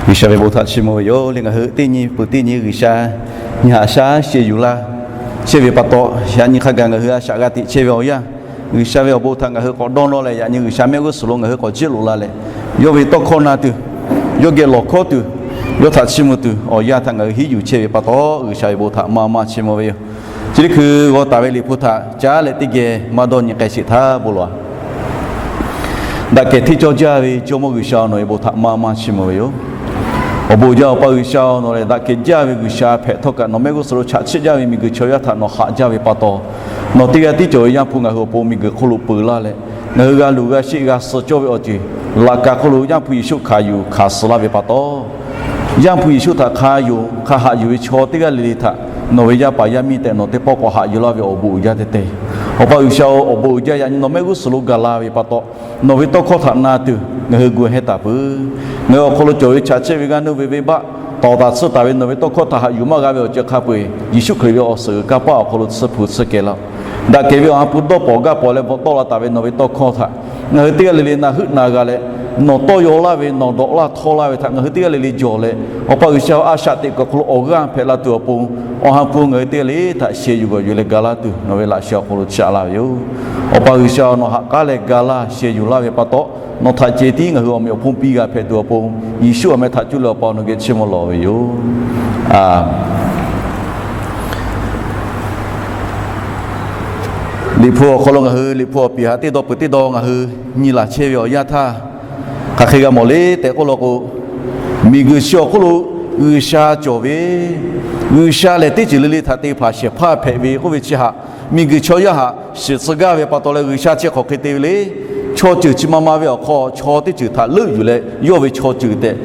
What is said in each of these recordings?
G'uiˬsha ve bon htaꞈ chiˇ mvuh ve yoˬ le. Ngaˬ hui teˇ nyi peuˬ teˇ nyi G'uiˬsha nyi haꞈ shaˉ sheh yuˬ laˇ chehˇ ve pa taw, yaꞈ nyi hk'a gaˬ ngaˬ hui a shaꞈ g'a teꞈ chehˇ ve awˬ yanˇ, G'uiˬsha ve awˬ bon htaꞈ ngaˬ hui k'awꞈ dawˇ nawˇ leh, yaꞈ nyi G'uiˬsha mehˆ g'uˇ suhˍ lo ngaˬ hui k'awꞈ jiˇ loꞈ la leh, yawˇ ve tawˇ hkawˇ na tuˬ, yawˇ geh lawˬ hkawˇ tuˬ, yawˇ htaꞈ chiˇ mvuh tuˬ awˬ yanˇ htaꞈ ngaˬ hui hiˉ yuˬ chehˇ ve pa taw, G'uiˬsha ve bon htaꞈ maˇ maˇ chiˇ mvuh ve yoˬ. Chi teˇ hkui g'aw taˍ ve Liꞈ hpu htaꞈ caˉ leh teˇ geh maˇ dawˇ nyi k'ai sheˍ htaˇ bon lawˬ-a. Daꞈ kehˬ hteˇ cawˇ jaˇ ve Jawˇmawˇ G'uiˬsha-oˬ, nawˬ ve bon htaꞈ maˇ maˇ chiˇ mvuh ve yoˬ. Awˬ bon uiˍ jaˇ Awˬ pa G'uiˬsha-oˬ, nawˬ lehˬ daꞈ kehˬ jaˇ ve G'uiˬsha hpehꞈ htawˇ kaꞈ, nawˬ mehˆ g'uˇ suhˍ lo chaꞈ chiˆ jaˇ ve miˬguiˬ chaw yaˇ htaꞈ nawˬ haꞈ jaˇ ve pa taw, nawˬ teˇ g'aˇ tiˉ cawˬ ve Yaˇ hpu ngaˬ hui awˬ pon miˬguiˬ hk'oˆ lo peuˬ laˇ leh, ngaˬ hui g'a luˬ g'a sheˆ g'a suh cawˇ ve awˬ ceuˬ laꞈ ka hk'oˆ lo Yaˇ hpu Yeˍsuˆ hkanˍ yuˬ hkanˍ suh laˇ ve pa taw, Yaˇ hpu Yeˍsuˆ htaꞈ hk'a yonˍ hk'a haꞈ yuˬ ve chaw teˇ g'aˇ le le htaꞈ nawˬ ve yaˇ paˍ yaˇ miˇ tehꞈ nawˬ teˇ pawˆ k'awꞈ haꞈ yuˬ laˇ ve awˬ bon uiˍ jaˇ te te. Awˬ pa G'uiˬsha-oˬ, awˬ bon uiˍ jaˇ yaꞈ nyi nawˬ mehˆ g'uˇ suhˍ lo gaˬ la ve pa taw, nawˬ ve tawˇ hkawˇ htaꞈ na tuˬ ngaˬ hui gu heh taˍ peuˬ. Ngaˬ hui awˬ hk'aw lo cawˬ ve chaꞈ chiˆ ve g'aˇ nuˇ ve venˇbaˆ tawˍ taˍ tsuhˇ taˍ ve nawˬ ve tawˇ hkawˇ htaꞈ haꞈ yuˬ maˇ g'a ve awˬ ceuˬ hk'a peu-eˬ, Yeˍsuˆ Hkriꞈ ve awˬ suhˍ g'uiˬ kanˇ paˆ awˬ hk'aw lo tsuhˇ hpu tsuhˇ kehˬ laˇ-oˆ. Daꞈ kehˬ ve awˬ ha hpu dawˇ pawnˍ gaˇ pawnˍ leh bvuhꞈ tawˆ la taˍ ve nawˬ ve tawˇ hkawˇ htaꞈ ngaˬ hui teˇ g'aˇ le le na heuˆ na g'a leh, nawˬ tawˇ yaw laˇ ve, nawˬ dawꞈ laˇ htawˇ laˇ ve htaꞈ ngaˬ hui teˇ g'aˇ le le jawˬ leh, Awˬ pa G'uiˬsha, a shaꞈ teꞈ kuiˬ awˬ hk'aw lo awˬ g'aˇ hpehꞈ la tuˬ awˬ pon, awˬ ha hpu ngaˬ hui teˇ g'aˇ le htaꞈ sheh yuˬ g'awˬ yuˬ leh ga laˇ tuˬ nawˬ ve laꞈ sheh awˬ hk'aw lo chaꞈ laˇ ve yoˬ. Awˬ pa G'uiˬsha, nawˬ ha k'aˉ leh ga laˇ sheh yuˬ laˇ ve pa taw, nawˬ htaꞈ ceh tiˉ ngaˬ hui awˬ meꞈ awˬ hponˇ piˇ g'a hpehꞈ tuˬ awˬ pon, Yeˍsuˆ awˬ meh htaꞈ cuˇ leh Awˬ pa nawˬ geh chiˇ mvuh lawˬ ve yoˬ. Liꞈ hpu awˬ hk'aw lo ngaˬ hui Liꞈ hpu awˬ piˍ haꞈ teˇ dawˇ peuˬ teˇ dawˇ ngaˬ hui nyi laˬ chehˇ ve awˬ yanˇ htaˇ, hk'aˬ hk'e g'a mawˬ le tehꞈ k'oˆ law k'o, miˬguiˬ chi awˬ hk'oˆ lo G'uiˬsha cawˬ ve, G'uiˬsha lehˬ teˇ ceuˬ le le htaꞈ te hpanˍ shehˍ hpaˇ hpehꞈ ve k'oˆ ve chi haꞈ, miˬguiˬ chaw yaˇ haꞈ shiˍ tcuh gaˇ ve pa taw leh, G'uiˬsha chi hk'aˬ hk'e te ve le. Chaw ceuˬ chi ma ma ve awˬ hk'aw chaw teˇ ceuˬ htaꞈ leuˆ yuˬ leh, yawˇ ve chaw ceuˬ tehꞈ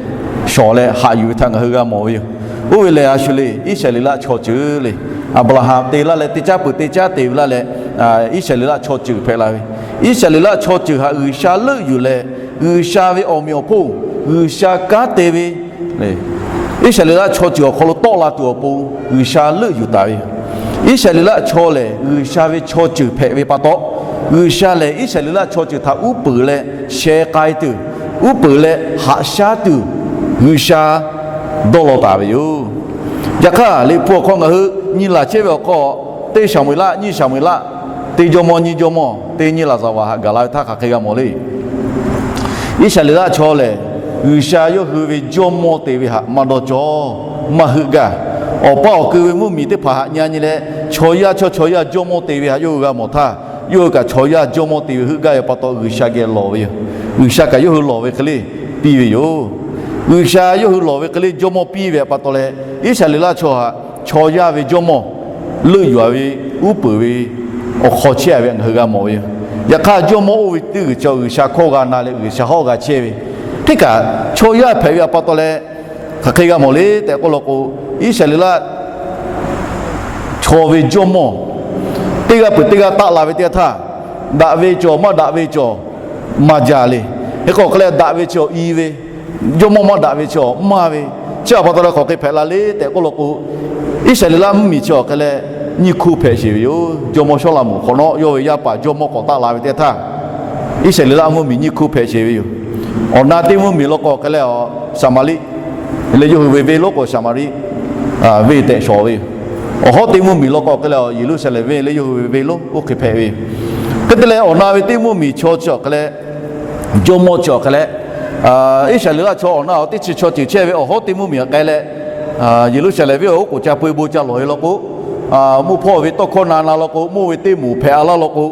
shawˍ leh haꞈ yuˬ ve htaꞈ ngaˬ hui g'a mawˬ ve yoˬ. Oˇ ve lehˬ a shu le, Iˉsaˍreˍlaˆ chaw ceuˬ le. Aˍbraˍhanˍ te laˇ leh teˇ caˉ peuˬ teˇ caˉ te ve laˇ leh, Iˉsaˍreˍlaˆ chaw ceuˬ hpehꞈ la ve. Iˉsaˍreˍlaˆ chaw ceuˬ haꞈ G'uiˬsha leuˆ yuˬ leh, G'uiˬsha ve awˬ meꞈ awˬ hponˇ, G'uiˬsha kanˉ te ve Iˉsaˍreˍlaˆ chaw ceuˬ awˬ hk'aw lo tawˆ la tuˬ awˬ pon G'uiˬsha leuˆ yuˬ taˍ ve yoˬ. Iˉsaˍreˍlaˆ chaw lehˬ G'uiˬsha ve chaw ceuˬ hpehꞈ ve pa taw, G'uiˬsha lehˬ Iˉsaˍreˍlaˆ chaw ceuˬ htaꞈ uˉ peunˍ leh sheh k'ai tuˬ, uˉ peunˍ leh haꞈ shaˉ tuˬ G'uiˬsha dawˇ law taˍ ve yoˬ. Yaꞈ hk'aˇ, Liꞈ hpu awˬ hk'aw ngaˬ hui nyi laˬ chehˇ ve awˬ hk'aw, teˇ Saˍmo-eˍlaˆ, nyiˇ Saˍmo-eˍlaˆ, teˇ Jawˇmawˇ, nyiˇ Jawˇmawˇ, teˇ nyiˇ Laˍzaˍvaˍ haꞈ gaˬ la ve htaˇ hk'aˬ hk'e g'a mawˬ le. Iˉsaˍreˍlaˆ chaw lehˬ, G'uiˬsha yawˇ hui ve jawˇmawˇ te ve haꞈ maˇ dawˇ cawˇ, maˇ heuˆ gaˇ. Awˬ pa awˬ keu ve mvuhˇmiˬ teˇ hpaˍ haꞈ nyi a nyi leh, chaw yaˇ chaw chaw yaˇ jawˇmawˇ te ve haꞈ yawˇ hui g'a mawˬ htaˇ, yawˇ hui kaꞈ chaw yaˇ jawˇmawˇ te ve heuˆ gaˇ ve pa taw, G'uiˬsha geh lawˬ ve yoˬ. G'uiˬsha kaꞈ yawˇ hui lawˬ ve hk'e le piˇ ve yoˬ. G'uiˬsha yawˇ hui lawˬ ve hk'e le jawˇmawˇ piˇ ve pa taw leh, Iˉsaˍreˍlaˆ chaw haꞈ chaw yaˇ ve jawˇmawˇ leuˆ yuˬ-a ve, uˉ peunˍ ve awˬ hk'aw chehˇ-a ve ngaˬ hui g'a mawˬ ve yoˬ. Yaꞈ hk'aˇ, jawˇmawˇ oˇ ve teˇ g'uiˬ chi G'uiˬsha hkawˇ g'a na leh G'uiˬsha hawˉ g'a chehˇ ve, hteˇ kaꞈ chaw yaˇ hpehꞈ ve pa taw leh, hk'aˬ hk'e g'a mawˬ le tehꞈ k'oˆ law k'o, Iˉsaˍreˍlaˆ chaw ve jawˇmawˇ teˇ g'aˇ peuˬ teˇ g'aˇ taˆ la ve teˇ g'aˇ htaˇ, daꞈ ve cawˬ maˇ daꞈ ve cawˬ maˇ jaˇ le. Hk'e k'o hk'e leh daꞈ ve chi awˬ i ve, jawˇmawˇ maˇ daꞈ ve chi awˬ maˇ ve, chi awˬ pa taw leh hk'aˬ hk'e hpehꞈ la le tehꞈ k'oˆ law k'o, Iˉsaˍreˍlaˆ mvuhˇmiˬ chi awˬ hk'e leh nyiˇ hkuˇ hpehꞈ sheˍ ve yoˬ. Jawˇmawˇ Sawˉlaꞈmonˍ hk'awꞈ nawˉ yawˇ ve yaˇ paˍ jawˇmawˇ k'awꞈ taˆ la ve teˇ g'aˇ htaˇ, Iˉsaˍreˍlaˆ mvuhˇmiˬ nyiˇ hkuˇ hpehꞈ sheˍ ve yoˬ. Awˬ na teˇ mvuhˇmiˬ law k'o hk'e leh, Saˍmaˍriˆ leh yawˇ hui ve venˇ lonˉ k'o Saˍmaˍriˆ venˇ tehꞈ shawˍ ve yoˬ. Awˬ hawˉ teˇ mvuhˇmiˬ law k'o hk'e leh, Yeˍruˆsaˍlehnˍ venˇ leh yawˇ hui ve venˇ lonˉ oˇ hk'e hpehꞈ ve yoˬ. Hk'e te leh, awˬ na ve teˇ mvuhˇmiˬ chaw chi awˬ hk'e leh, jawˇmawˇ chi awˬ hk'e leh, Iˉsaˍreˍlaˆ chaw awˬ na awˬ teˇ chi chaw ceuˬ chehˇ ve awˬ hawˉ teˇ mvuhˇmiˬ k'ai leh, Yeˍruˆsaˍlehnˍ venˇ awˬ oˉ k'oˍ ca peu e bon ca lawˬ e law k'o, mvuhˇ hpawˇ ve tawˇ hkawˇ na na law k'o, mvuhˇ ve teˇ moˍ hpehꞈ a laˇ law k'o,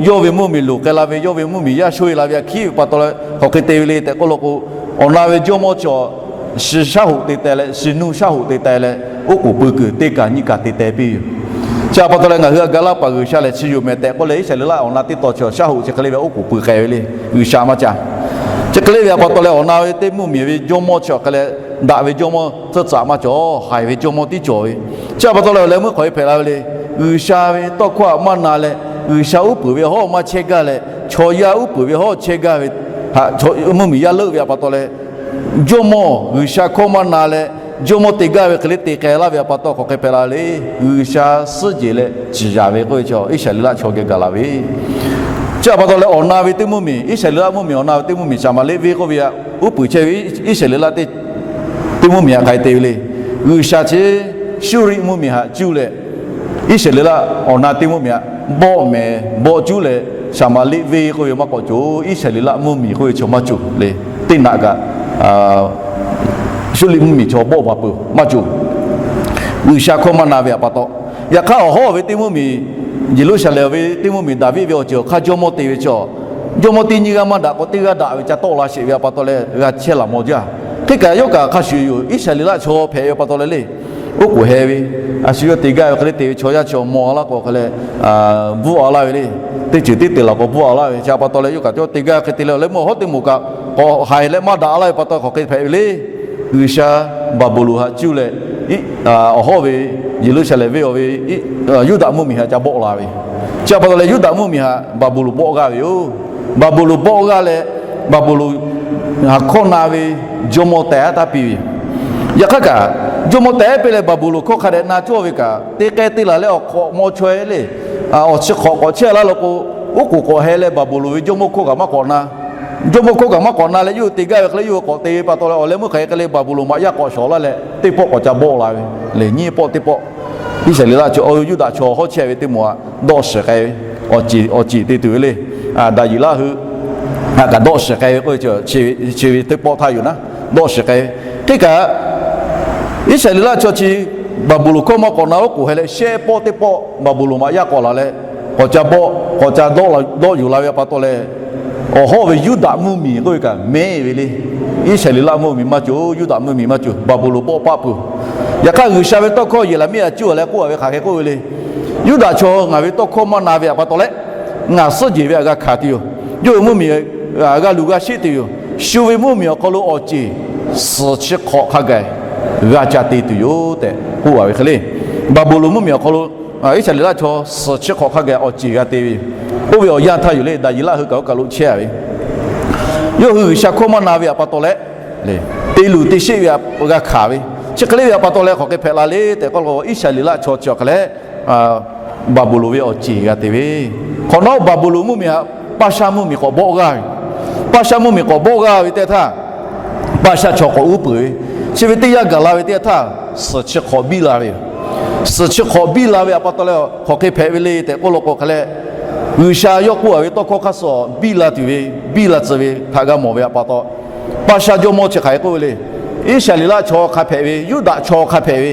yawˇ ve mvuhˇmiˬ loˍ k'ai la ve, yawˇ ve mvuhˇmiˬ yaˇ sho e la ve aꞈ hkiˉ ve pa taw leh hk'aˬ hk'e te ve le tehꞈ k'oˆ law k'o, awˬ na ve jawˇmawˇ chi awˬ shi shaˉ hoꞈ te teh leh, shi nuˇ shaˉ hoꞈ te teh leh, oˉ k'oˍ pui kuiˬ teˇ kaˬ nyiˇ kaˬ te teh piˇ ve yoˬ. Chi awˬ pa taw leh ngaˬ hui a ga laˇ paˍ G'uiˬsha lehˬ chi yoˬ mehˍ tehꞈ k'oˆ leh, Iˉsaˍreˍlaˆ awˬ na teˇ taw chi awˬ shaˉ hoꞈ chi hk'e le ve oˉ k'oˍ pui k'ai ve le. G'uiˬsha maˇ ca. Chi hk'e le ve aꞈ pa taw leh, awˬ na ve teˇ mvuhˇmiˬ ve jawˇmawˇ chi awˬ hk'e leh, daꞈ ve jawˇmawˇ tcuhˇ tcuhꞈ maˇ cawˬ, haiˬ ve jawˇmawˇ tiˉ cawˬ ve. Chi awˬ pa taw leh awˬ leh meuˇ hk'aˬ hk'e hpehꞈ la ve le. G'uiˬsha ve tawˇ hkawˇ htaꞈ maˇ na leh, G'uiˬsha uˉ peunˍ ve hawˉ maˇ chehˇ gaˇ leh, chaw yaˇ uˉ peunˍ ve hawˉ chehˇ gaˇ ve htaꞈ mvuhˇmiˬ yaˇ leuˆ ve aꞈ pa taw leh, jawˇmawˇ G'uiˬsha hkawˇ maˇ na leh, jawˇmawˇ te gaˇ ve hk'e le te k'ai laˇ ve aꞈ pa taw hk'aˬ hk'e hpehꞈ la le. G'uiˬsha suhˉ jehˬ leh ciˍ yanˍ ve k'oˆ ve chi Iˉsaˍreˍlaˆ chaw geh gaˬ la ve. Chi awˬ pa taw leh awˬ na ve teˇ mvuhˇmiˬ, Iˉsaˍreˍlaˆ mvuhˇmiˬ awˬ na ve teˇ mvuhˇmiˬ Saˍmaˍriˆ venˇ k'oˆ ve aꞈ, uˉ peunˍ chehˇ ve Iˉsaˍreˍlaˆ teˇ Teˇ mvuhˇmiˬ htaꞈ hk'aˬ hk'e te ve le. G'uiˬsha chi Suˇriˆ mvuhˇmiˬ htaꞈ cuˇ leh, Iˉsaˍreˍlaˆ awˬ na teˇ mvuhˇmiˬ htaꞈ bawˆ mehˍ bawˆ cuˉ leh, Saˍmaˍriˆ venˇ k'oˆ ve maˇ k'awꞈ cawˬ. Iˉsaˍreˍlaˆ mvuhˇmiˬ k'oˆ ve chaw maˇ cawˬ le. Teˇ naꞈ kaꞈ Suˇriˆ mvuhˇmiˬ chaw bawˆ baˬ peuˬ maˇ cawˬ. G'uiˬsha hkawˇ maˇ na ve htaꞈ pa taw. Yaꞈ hk'aˇ awˬ hawˉ ve teˇ mvuhˇmiˬ, Yeˍruˆsaˍlehnˍ ve teˇ mvuhˇmiˬ Daˍviˆ ve awˬ ceuˬ awˬ hk'aˇ jawˇmawˇ te ve chaw, jawˇmawˇ teˇ nyiˇ g'aˇ maˇ daꞈ k'o teˇ g'aˇ daꞈ ve ca tawˆ la sheˍ ve htaꞈ pa taw leh g'a chehˇ laˬ mawˬ jaˇ. Hk'e kaꞈ yawˇ kaꞈ hk'a shuˍ yoˬ. Iˉsaˍreˍlaˆ chaw hpehꞈ ve pa taw leh le, oˉ k'oˍ heh ve, a shu yawˇ te gaˇ ve hk'e le te ve chaw yaˇ chi awˬ mawˇ a laˇ k'o hk'e leh bvuhˆ a laˇ ve le. Teˇ ceuˬ teˇ te laˬ k'o bvuhˆ a laˇ ve chi pa taw leh yawˇ kaꞈ yawˇ te gaˇ hk'e te leh awˬ leh meuˇ awˬ hawˉ teˇ moˍ kaꞈ k'awꞈ haiˬ leh maˇ daꞈ a laˇ ve pa taw hk'aˬ hk'e hpehꞈ ve le. G'uiˬsha Baˍbuˍlonˍ htaꞈ cuˇ leh, awˬ hawˉ ve Yeˍruˆsaˍlehnˍ venˇ awˬ ve Yuˇdaꞈ mvuhˇmiˬ htaꞈ ca bawˆ la ve. Chi pa taw leh Yuˇdaꞈ mvuhˇmiˬ htaꞈ Baˍbuˍlonˍ bawˆ g'aˇ ve yoˬ. Baˍbuˍlonˍ bawˆ g'aˇ leh, Baˍbuˍlonˍ htaꞈ hkawˇ na ve jawˇmawˇ tehꞈ taˇ piˇ ve. Yaꞈ hk'aˇ kaꞈ, jawˇmawˇ tehꞈ piˇ leh Baˍbuˍlonˍ hkawˇ hk'a dehꞈ na cawˇ ve kaꞈ, te k'ai te laˬ leh awˬ hk'awꞈ maw chaweh le, awˬ chi hk'awꞈ k'awꞈ chehˇ laˇ lo k'o, oˉ k'oˍ k'awꞈ heh leh Baˍbuˍlonˍ ve jawˇmawˇ hkawˇ kaꞈ maˇ k'awꞈ na. Jawˇmawˇ hkawˇ kaꞈ maˇ k'awꞈ na leh yawˇ hui te gaˇ ve hk'e le yawˇ hui k'awꞈ te ve pa taw leh awˬ leh meuˇ hk'aˬ hk'e le Baˍbuˍlonˍ maꞈ yaˇ k'awꞈ shawˍ laˇ leh teˇ pawˆ k'awꞈ ca bawˆ la ve le. Nyiˇ pawˆ teˇ pawˆ Iˉsaˍreˍlaˆ chaw, Yuˇdaꞈ chaw hawˉ chehˇ ve teˇ moˍ htaꞈ dawˆ shiˍ k'ai ve, awˬ ceˬ te tuˬ ve le. Daˍyeˍlaˆ hui htaꞈ kaꞈ dawˆ shiˍ k'ai ve k'oˆ ve, chi ve teˇ pawˆ htaˇ yoˬ naˉ, dawˆ shiˍ k'ai ve. Hk'e kaꞈ, Iˉsaˍreˍlaˆ chaw chi Baˍbuˍlonˍ hkawˇ maˇ k'awꞈ na oˉ k'oˍ heh leh shehˆ pawˆ teˇ pawˆ Baˍbuˍlonˍ maꞈ yaˇ k'awꞈ laˬ leh k'awꞈ ca bawˆ, k'awꞈ ca dawˆ yuˬ la ve pa taw leh, awˬ hawˉ ve Yuˇdaꞈ mvuhˇmiˬ k'oˆ ve kaꞈ mehˉ ve le. Iˉsaˍreˍlaˆ mvuhˇmiˬ maˇ cawˬ, Yuˇdaꞈ mvuhˇmiˬ maˇ cawˬ, Baˍbuˍlonˍ bawˆ paˆ peuˬ. Yaꞈ hk'aˇ G'uiˬsha ve tawˇ hkawˇ Yeˍraˍmiˆ htaꞈ cuˇ leh k'oˆ ve hk'aˬ hk'e k'oˆ ve le. Yuˇdaꞈ chaw ngaˬ ve tawˇ hkawˇ maˇ na ve htaꞈ pa taw leh, ngaˬ suhˉ jehˬ ve htaꞈ g'a hkanˍ tuˬ yoˬ. Yawˇ hui mvuhˇmiˬ g'a luˬ g'a sheˆ tuˬ yoˬ. Shu ve mvuhˇmiˬ awˬ hk'aw lo awˬ ceˬ suhˍ chi hk'awꞈ hk'a gaˬ g'a ca te tuˬ yoˬ tehꞈ k'oˆ a ve hk'e le. Baˍbuˍlonˍ mvuhˇmiˬ awˬ hk'aw lo Iˉsaˍreˍlaˆ chaw suhˍ chi hk'awꞈ hk'a gaˬ awˬ ceˬ g'a te ve yoˬ. Oˇ ve awˬ yanˇ htaˇ yoˬ le, Daˍyeˍlaˆ hui kaꞈ oˇ kaˬ lo chehˇ a ve, yawˇ hui G'uiˬsha hkawˇ maˇ na ve htaꞈ pa taw leh, te luˬ te sheˆ ve htaꞈ g'a hkanˍ ve, chi hk'e le ve htaꞈ pa taw leh hk'aˬ hk'e hpehꞈ la le tehꞈ k'oˆ lo, Iˉsaˍreˍlaˆ chaw chi awˬ hk'e leh Baˍbuˍlonˍ ve awˬ ceˬ g'a te ve. Hk'awꞈ nawˉ Baˍbuˍlonˍ mvuhˇmiˬ htaꞈ Paˇshaˆ mvuhˇmiˬ k'awꞈ bawˆ g'aˇ ve, Paˇshaˆ mvuhˇmiˬ k'awꞈ bawˆ g'aˇ ve teˇ htaˇ, Paˇshaˆ chaw k'awꞈ uˉ peunˍ ve, chi ve teˇ yanˇ gaˬ la ve teˇ htaˇ suhˍ chi hk'awꞈ biˇ la ve yoˬ. Suhˍ chi hk'awꞈ biˇ la ve htaꞈ pa taw leh hk'aˬ hk'e hpehꞈ ve le tehꞈ k'oˆ lo k'o hk'e leh, G'uiˬsha yawˇ k'oˆ a ve tawˇ hkawˇ hk'aˇ suh biˇ la tuˬ ve, biˇ la tcuh ve htaꞈ g'a mawˬ ve htaꞈ pa taw, Paˇshaˆ jawˇmawˇ chi hk'aˬ hk'e k'oˆ ve le. Iˉsaˍreˍlaˆ chaw hk'a hpehꞈ ve, Yuˇdaꞈ chaw hk'a hpehꞈ ve,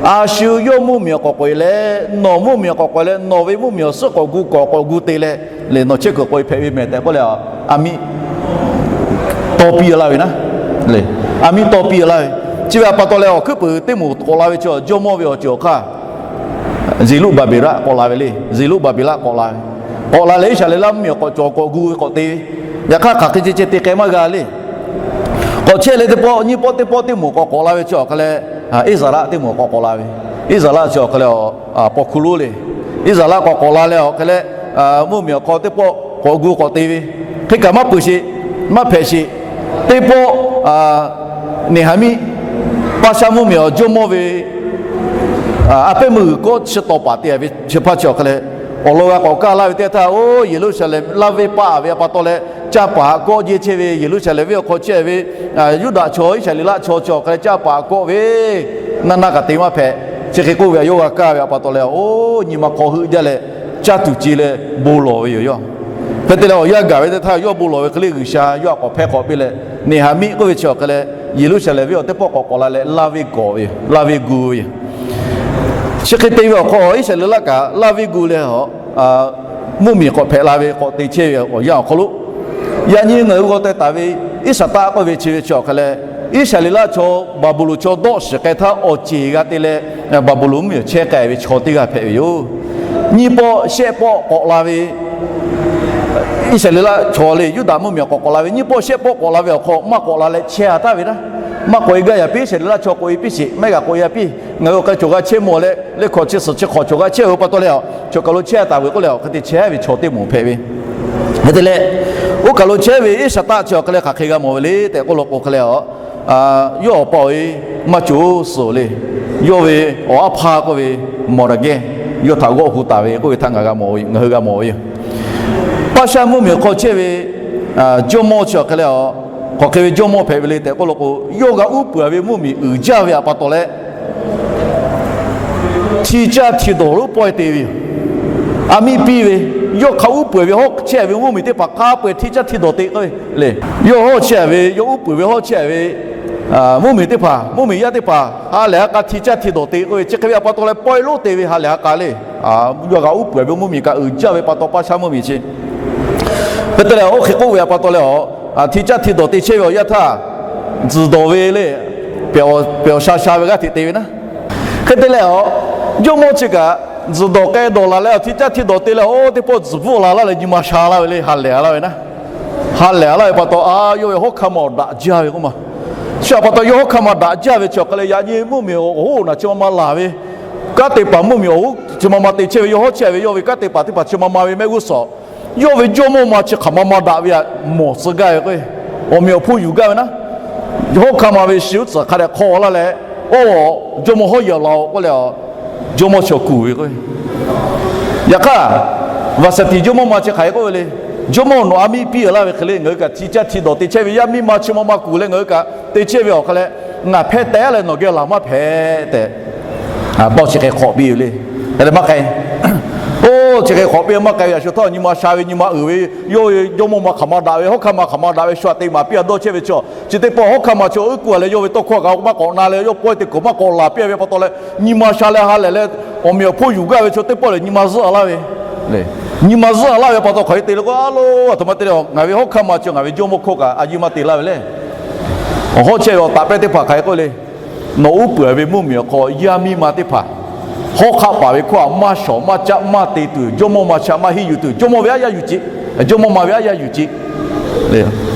a shu yawˇ mvuhˇmiˬ awˬ k'awꞈ k'oꞈ e leh, nawˬ mvuhˇmiˬ awˬ k'awꞈ k'oꞈ e leh nawˬ ve mvuhˇmiˬ awˬ suhˉ k'awꞈ gu k'awꞈ k'awꞈ gu te leh, nawˬ chehˇ kuiˬ k'oꞈ e hpehꞈ ve mehˍ tehꞈ k'oˆ leh, a miˇ taw piˇ laˇ ve naˉ, a miˇ taw piˇ laˇ ve. Chi ve htaꞈ pa taw leh awˬ hkuiˉ puiˍ teˇ moˍ k'awꞈ la ve chi jawˇmawˇ ve awˬ ceuˬ awˬ hk'aˇ Zeˍruˆbaˍbeˍlaˆ k'awꞈ la ve le. Zeˍruˆbaˍbeˍlaˆ k'awꞈ la ve, k'awꞈ la leh Iˉsaˍreˍlaˆ mvuhˇmiˬ awˬ k'awꞈ cawˬ k'awꞈ gu ve k'awꞈ te ve. Yaꞈ hk'aˇ hk'aˬ hk'e ceh ceh te k'ai maˇ g'a le. K'awꞈ chehˇ leh teˇ pawˆ nyiˇ pawˆ teˇ pawˆ teˇ moˍ k'awꞈ k'awꞈ la ve chi awˬ hk'e leh, Iˉsaˍreˍlaˆ teˇ moˍ k'awꞈ k'awꞈ la ve. Iˉsaˍreˍlaˆ chi awˬ hk'e leh paw hkuˇ lonˉ le. Iˉsaˍreˍlaˆ k'awꞈ k'awꞈ la leh awˬ hk'e leh, mvuhˇmiˬ awˬ hk'aw teˇ pawˆ k'awꞈ gu k'awꞈ te ve, hk'e kaꞈ maˇ peuˬ sheˍ, maˇ hpehꞈ sheˍ. Teˇ pawˆ Neˍhaˍmiˆ, Paˇshaˆ mvuhˇmiˬ awˬ jawˇmawˇ ve a pehˉ meuˇ g'uiˬ kawˆ chi taw paˍ te ve chi hpaˇ chi awˬ hk'e leh, awˬ lawn g'a k'awꞈ kaˇ laˇ ve teˇ htaˇ, oˇ Yeˍruˆsaˍlehnˍ laˇ venˇ paˆ ve htaꞈ pa taw leh, caˇ paˍ kawˆ jehˇ chehˇ ve Yeˍruˆsaˍlehnˍ venˇ awˬ hk'aw chehˇ ve Yuˇdaꞈ chaw Iˉsaˍreˍlaˆ chaw chi awˬ hk'e leh caˇ paˍ kawˆ ve, naˇ naˇ kaꞈ te maˇ hpehꞈ. Chi hk'e k'oˆ ve htaꞈ yawˇ g'a kaˇ ve htaꞈ pa taw leh, oˇ nyi ma hk'aw heuˆ jaˇ leh, caˇ tuˬ ce leh bon lawˬ ve yoˬ yawˇ. Hk'e te leh awˬ yanˇ gaˬ ve teˇ htaˇ yawˇ bon lawˬ ve hk'e le G'uiˬsha yawˇ htaꞈ k'awꞈ hpehˇ k'awꞈ piˇ leh, Neˍhaˍmiˆ k'oˆ ve chi awˬ hk'e leh Yeˍruˆsaˍlehnˍ venˇ awˬ teˇ pawˆ k'awꞈ k'awꞈ la leh laˇ venˇ g'uˇ ve yoˬ, laˇ venˇ gu ve yoˬ. Chi hk'e te ve awˬ hk'aw Iˉsaˍreˍlaˆ kaꞈ laˇ venˇ gu leh, mvuhˇmiˬ k'awꞈ hpehꞈ la ve k'awꞈ te chehˇ ve awˬ yanˇ awˬ hk'aw lo, yaꞈ nyi ngaˬ hui g'aw teh taˍ ve Iˉsaˍtaˆ k'oˆ ve chi ve chi awˬ hk'e leh, Iˉsaˍreˍlaˆ chaw Baˍbuˍlonˍ chaw dawˆ shiˍ k'ai htaˇ awˬ ceˬ g'a te leh, Baˍbuˍlonˍ mvuhˇmiˬ chehˇ k'ai ve chaw teˇ g'aˇ hpehꞈ ve yoˬ. Nyiˇ pawˆ shehˆ pawˆ k'awꞈ la ve Iˉsaˍreˍlaˆ chaw le Yuˇdaꞈ mvuhˇmiˬ k'awꞈ k'awꞈ la ve, nyiˇ pawˆ shehˆ pawˆ k'awꞈ la ve awˬ hk'aw maˇ k'awꞈ la leh chehˇ a taˍ ve naˉ, maˇ k'awꞈ e gaˇ yaꞈ piˇ, Iˉsaˍreˍlaˆ chaw k'awꞈ e piˇ sheˍ, maˇ g'a k'awꞈ e a piˇ, ngaˬ hui awˬ hk'e cawˬ g'a chehˇ mawˬ leh, leh hkawꞈ chi suhˍ chi hk'awꞈ cawˬ g'a chehˇ ve pa taw leh, chaw kaˬ lo chehˇ a taˍ ve k'oˆ leh awˬ hk'e te chehˇ ve chaw teˇ moˍ hpehꞈ ve. Hk'e te leh, oˇ kaˬ lo chehˇ ve Iˉsaˍtaˆ chi awˬ hk'e leh hk'aˬ hk'e g'a mawˬ ve le tehꞈ k'oˆ lo k'o hk'e leh, yawˇ awˬ pa awˬ e maˇ cawˬ suhˍ le. Yawˇ ve awˬ aˉ hpaˇ k'oˆ ve Mawˍdaˍgehˇ yawˇ htaꞈ g'awˆ hu taˍ ve k'oˆ ve htaꞈ ngaˬ g'a mawˬ ve, ngaˬ hui g'a mawˬ ve yoˬ. Paˇshaˆ mvuhˇmiˬ awˬ hk'aw chehˇ ve jawˇmawˇ chi awˬ hk'e leh, Hk'aˬ hk'e ve jawˇmawˇ hpehꞈ ve le tehꞈ k'oˆ law k'o, yawˇ g'a uˉ peunˍ ve mvuhˇmiˬ uiˍ jaˇ ve htaꞈ pa taw leh, hti caˇ hti dawˬ lonˉ pawehˇ te ve yoˬ. A miˇ piˇ ve, yawˇ hk'a uˉ peunˍ ve hawˉ chehˇ ve mvuhˇmiˬ teˇ hpaˍ hk'a peu-eˬ hti caˇ hti dawˬ te k'oˆ ve le. Yawˇ hawˉ chehˇ ve, yawˇ uˉ peunˍ ve hawˉ chehˇ ve mvuhˇmiˬ teˇ hpaˍ, mvuhˇmiˬ yaˇ teˇ hpaˍ ha lehˬ ha k'a hti caˇ hti dawˬ te k'oˆ ve, chi hk'e ve htaꞈ pa taw leh pawehˇ lonˉ te ve ha lehˬ ha k'a le. Yawˇ g'a uˉ peunˍ ve mvuhˇmiˬ kaꞈ uiˍ jaˇ ve pa taw, paˇ shaˉ mvuhˇmiˬ chi hk'e te leh, oˇ hk'e k'oˆ ve htaꞈ pa taw leh, a, hti caˇ hti dawˬ te chehˇ ve awˬ yanˇ htaˇ, tzuhˬ dawˬ ve le, pehˬ awˬ sha sha ve g'aˇ hteꞈ te ve naˉ. Hk'e te leh, jawˇmawˇ chi kaꞈ tzuhˬ dawˬ k'ai dawˬ laˬ leh, hti caˇ hti dawˬ te leh, oˇ teˇ pawˆ tzuhˬ bvuhˆ la laˇ leh nyi ma sha laˇ ve le, ha lehˬ laˇ ve naˉ. Ha lehˬ laˇ ve pa taw, a, yawˇ ve hawˉ hkanˇ ma awˬ daꞈ jaˇ ve k'oˆ ma. Chi htaꞈ pa taw, yawˇ hawˉ hkanˇ ma daꞈ jaˇ ve chi awˬ hk'e leh, yaꞈ nyi mvuhˇmiˬ awˬ hoˉ awˬ naˬ chi ma ma laˬ ve, kanˉ te paˍ mvuhˇmiˬ awˬ hoˉ chi ma ma te chehˇ ve, yawˇ hawˉ chehˇ ve yawˇ ve kanˉ te paˍ teˇ hpaˍ chi ma ma ve mehˆ g'uˇ suhˍ, yawˇ ve jawˇmawˇ ma chi hk'aˬ ma ma daꞈ ve htaꞈ mawˬ tcuh gaˇ ve k'o, awˬ meꞈ awˬ hponˇ yuˬ gaˇ ve naˉ. Hawˉ hkanˇ ma ve shi uˉ tcuhˍ hk'a dehꞈ hk'aw laˇ leh, oˇ, jawˇmawˇ hawˉ yehˬ laˬ-oꞈ k'oˆ leh, jawˇmawˇ chi awˬ kuˬ ve k'o, yaꞈ hk'aˇ, Vaˍsaˍtiˍ jawˇmawˇ ma chi hk'aˬ hk'e k'oˆ ve le. Jawˇmawˇ, nawˬ a miˇ piˇ laˇ ve hk'e le, ngaˬ hui kaꞈ hti caˇ hti dawˬ te chehˇ ve, yaˇ miˇ ma chi ma ma kuˬ leh ngaˬ hui kaꞈ te chehˇ ve awˬ hk'e leh, ngaˬ hpehˇ teh leh nawˬ geh laˬ maˇ hpehꞈ tehꞈ, tawˇ chi hk'e hk'awꞈ piˇ ve le. Hk'e leh maˇ k'ai. Oˇ, chi hk'e hk'awꞈ piˇ maˇ k'ai ve yaꞈ shu htawˇ, nyi ma sha ve, nyi ma uiˍ ve, yawˇ ve jawˇmawˇ ma hk'aˬ ma daꞈ ve, hawˉ hkanˇ ma hk'aˬ ma daꞈ ve, shu htaꞈ te maˍ piˇ a dawˇ chehˇ ve chaw, chi teˇ pawˆ hawˉ hkanˇ ma chaw uˉ kuˬ a leh, yawˇ ve tawˇ hkawˇ kaꞈ maˇ k'awꞈ na leh, yawˇ pawehˇ te kuiˬ maˇ k'awꞈ laˬ piˇ ve pa taw leh, nyi ma sha leh ha lehˬ leh, awˬ meꞈ awˬ hponˇ yuˬ gaˇ ve chaw teˇ pawˆ lehˬ, nyi ma zuhˆ a laˇ ve nyi ma zuhˆ a laˇ ve pa taw, hk'aˬ hk'e te le k'o, a lo, aˬ htoꞈ ma te le, ngaˬ ve hawˉ hkanˇ ma chi ngaˬ ve jawˇmawˇ hkawˇ kaꞈ a yiˇ maˇ te laˇ ve le. Awˬ hawˉ chehˇ ve awˬ taꞈ pehˇ teˇ hpaˍ hk'aˬ hk'e k'oˆ le. Nawˬ uˉ peunˍ ve mvuhˇmiˬ awˬ hk'aw yaˇ miˇ ma teˇ hpaˍ, hawˉ hk'aˆ paˍ ve hkawˇ htaꞈ maˇ shawˍ maˇ caˆ maˇ te tuˬ, jawˇmawˇ ma chi htaꞈ maˇ henˇ yuˬ tuˬ, jawˇmawˇ ve aˉ yaˇ yuˬ ce, jawˇmawˇ ma ve aˉ yaˇ yuˬ ce.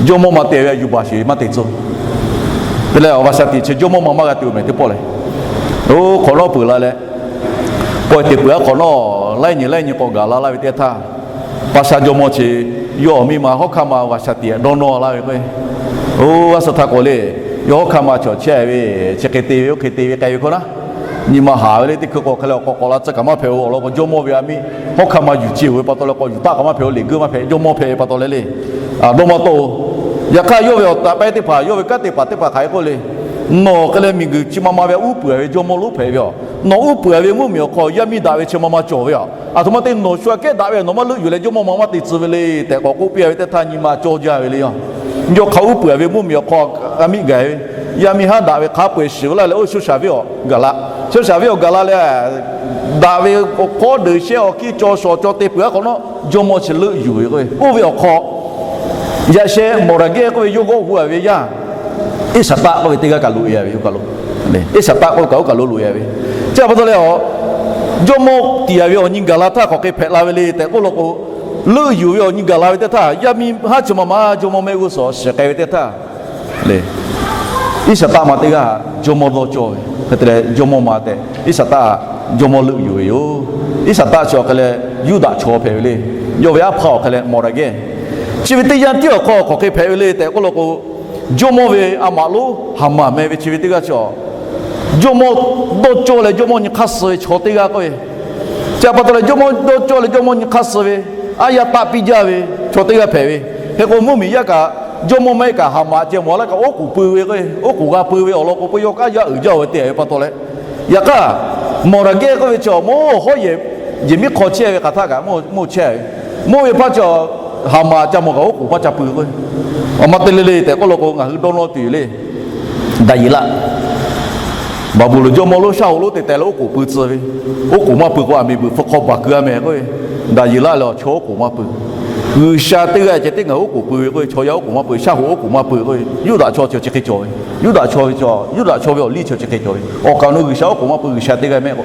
Jawˇmawˇ ma te ve yuˬ baˬ sheˍ maˇ te tcuh. Te leh awˬ Vaˍsaˍtiˍ chi jawˇmawˇ ma maˇ g'a te-oˬ mehˍ teˇ pawˆ lehˬ, oˇ, hk'awꞈ nawˉ peuˬ la leh, pawehˇ te peuˬ a hk'awꞈ nawˉ, laiˉ nyi laiˉ nyi k'awꞈ gaˬ la laˇ ve teˇ htaˇ, paˇ shaˉ jawˇmawˇ chi yawˇ awˬ miˇ ma hawˉ hkanˇ ma Vaˍsaˍtiˍ dawˇ nawˇ laˇ ve k'o, oˇ, a suh htaˇ k'o le, yawˇ hawˉ hkanˇ ma chaw chehˇ ve, chi hk'e te ve oˇ hk'e te ve k'ai ve hkawˇ naˉ, nyi ma haˍ ve le. Teˇ hkui k'awꞈ hk'e leh awˬ k'awꞈ k'awꞈ la tcuh kaꞈ maˇ hpehꞈ-oˬ. Awˬ lawn k'o, jawˇmawˇ ve a miˇ hawˉ hkanˇ ma yuˬ ce-oˬ ve pa taw leh k'awꞈ yuˬ taˆ kaꞈ maˇ hpehꞈ-oˬ. Liꞈ guˇ maˇ hpehꞈ, jawˇmawˇ hpehꞈ ve pa taw leh le, dawˇ maˇ tawˆ-oˬ. Yaꞈ hk'aˇ, yawˇ ve awˬ taꞈ pehˇ teˇ hpaˍ, yawˇ ve kanˉ te paˍ teˇ hpaˍ hk'aˬ hk'e k'oˆ le. Nawˬ hk'e leh miˬguiˬ chi ma ma ve uˉ peunˍ ve jawˇmawˇ lonˉ hpehꞈ ve yoˬ. Nawˬ uˉ peunˍ ve mvuhˇmiˬ awˬ hk'aw yaˇ miˇ daꞈ ve chi ma ma cawˬ ve yoˬ. Aˬ htoꞈ ma te nawˬ shu aꞈ kehˉ daꞈ ve nawˬ maˇ leuˆ yuˬ leh jawˇmawˇ ma maˇ te tcuh ve le tehꞈ k'awꞈ k'oˆ piˇ ve teˇ htaˇ, nyi ma cawˇ jaˇ ve le yoˬ. Yawˇ hk'a uˉ peunˍ ve mvuhˇmiˬ awˬ hk'aw yaˇ miˇ gaˬ ve, yaˇ miˇ haˉ daꞈ ve hk'a peu-eˬ shiˍ ve laˇ leh, oˇ, Soˉshaˍviˉ awˬ gaˬ la. Soˉshaˍviˉ awˬ gaˬ la leh, daꞈ ve awˬ hkawˉ deuˬ shehˇ awˬ kiˇ caw shawˍ caw te peuˬ a hk'awꞈ nawˉ, jawˇmawˇ chi leuˆ yuˬ ve k'o, oˇ ve awˬ hk'aw yaꞈ sheh Mawˍdaˍgehˇ k'oˆ ve yawˇ g'awˆ hu a ve yaˇ, Iˉsaˍtaˆ k'oˆ ve teˇ g'aˇ kaꞈ loꞈ e a ve, Iˉsaˍtaˆ k'oˆ ve kaꞈ oˇ kaˬ lo loꞈ e a ve. Chi pa taw leh, jawˇmawˇ tiˍ a ve awˬ nyi gaˬ la htaˇ hk'aˬ hk'e hpehꞈ la ve le tehꞈ k'oˆ law k'o, leuˆ yuˬ ve awˬ nyi gaˬ la ve teˇ htaˇ, yaˇ miˇ haˉ chi ma ma jawˇmawˇ mehˆ g'uˇ suhˍ shiˍ k'ai ve teˇ htaˇ le, Iˉsaˍtaˆ ma teˇ g'aˇ jawˇmawˇ dawˇ cawˇ ve, hk'e te leh jawˇmawˇ ma tehꞈ Iˉsaˍtaˆ jawˇmawˇ leuˆ yuˬ ve yoˬ. Iˉsaˍtaˆ chi awˬ hk'e leh Yuˇdaꞈ chaw hpehꞈ ve le. Yawˇ ve aˉ hpaˇ awˬ hk'e leh Mawˍdaˍgehˇ. Chi ve teˇ yanˇ tiˉ awˬ hk'aw hk'aˬ hk'e hpehꞈ ve le tehꞈ k'oˆ law k'o, jawˇmawˇ ve a maꞈ lonˉ Haˍmaˍ meh ve chi ve teˇ g'aˇ chi a, jawˇmawˇ dawˇ cawˇ leh jawˇmawˇ nyi hk'aˇ suh ve chaw teˇ g'aˇ k'oˆ ve, chi pa taw leh jawˇmawˇ dawˇ cawˇ leh jawˇmawˇ nyi hk'aˇ suh ve, aˉ yaˇ taˆ piˇ jaˇ ve chaw teˇ g'aˇ hpehꞈ ve. Hk'e k'o, mvuhˇmiˬ yaˇ kaꞈ jawˇmawˇ mehˆ kaꞈ Haˍmaˍ ceh mawˬ laˇ kaꞈ oˉ k'oˍ pui ve k'o, oˉ k'oˍ g'a pui ve awˬ lawn k'o, peu yawˇ k'aˉ yaˇ uiˍ jaˇ-oˬ ve te ve pa taw leh, yaꞈ hk'aˇ, Mawˍdaˍgehˇ k'oˆ ve chi mawˇ hawˉ yehˬ, yehˬ miˉ hk'aw chehˇ ve hk'aˬ htaˇ kaꞈ mawˇ chehˇ ve, mawˇ ve hpaˇ chi Haˍmaˍ ca mawˬ kaꞈ oˉ k'oˍ maˇ ca pui k'o, awˬ ma te le le tehꞈ k'oˆ law k'o, ngaˬ hui dawˇ nawˇ tuˬ yoˬ le. Daˍyeˍlaˆ, Baˍbuˍlonˍ jawˇmawˇ lonˉ shaˉ hoꞈ lonˉ te teh leh oˉ k'oˍ pui tcuh ve, oˉ k'oˍ maˇ pui k'o, aˬ miˍ beuꞈ hpu hk'aw baˬ keu-a meh k'oˆ ve, Daˍyeˍlaˆ lehˬ chaw oˉ k'oˍ maˇ pui. G'uiˬsha teˇ g'aˇ ceh tiˉ ngaˬ hui oˉ k'oˍ pui ve k'oˆ ve, chaw yaˇ oˉ k'oˍ maˇ pui, shaˉ hoꞈ oˉ k'oˍ maˇ pui k'oˆ ve, Yuˇdaꞈ chaw chi chi hk'e cawˬ ve, Yuˇdaꞈ chaw ve, Yuˇdaꞈ chaw ve awˬ liˇ chi chi hk'e cawˬ ve, awˬ kaˍ awˬ nu G'uiˬsha oˉ k'oˍ maˇ pui, G'uiˬsha teˇ g'aˇ mehˆ k'o.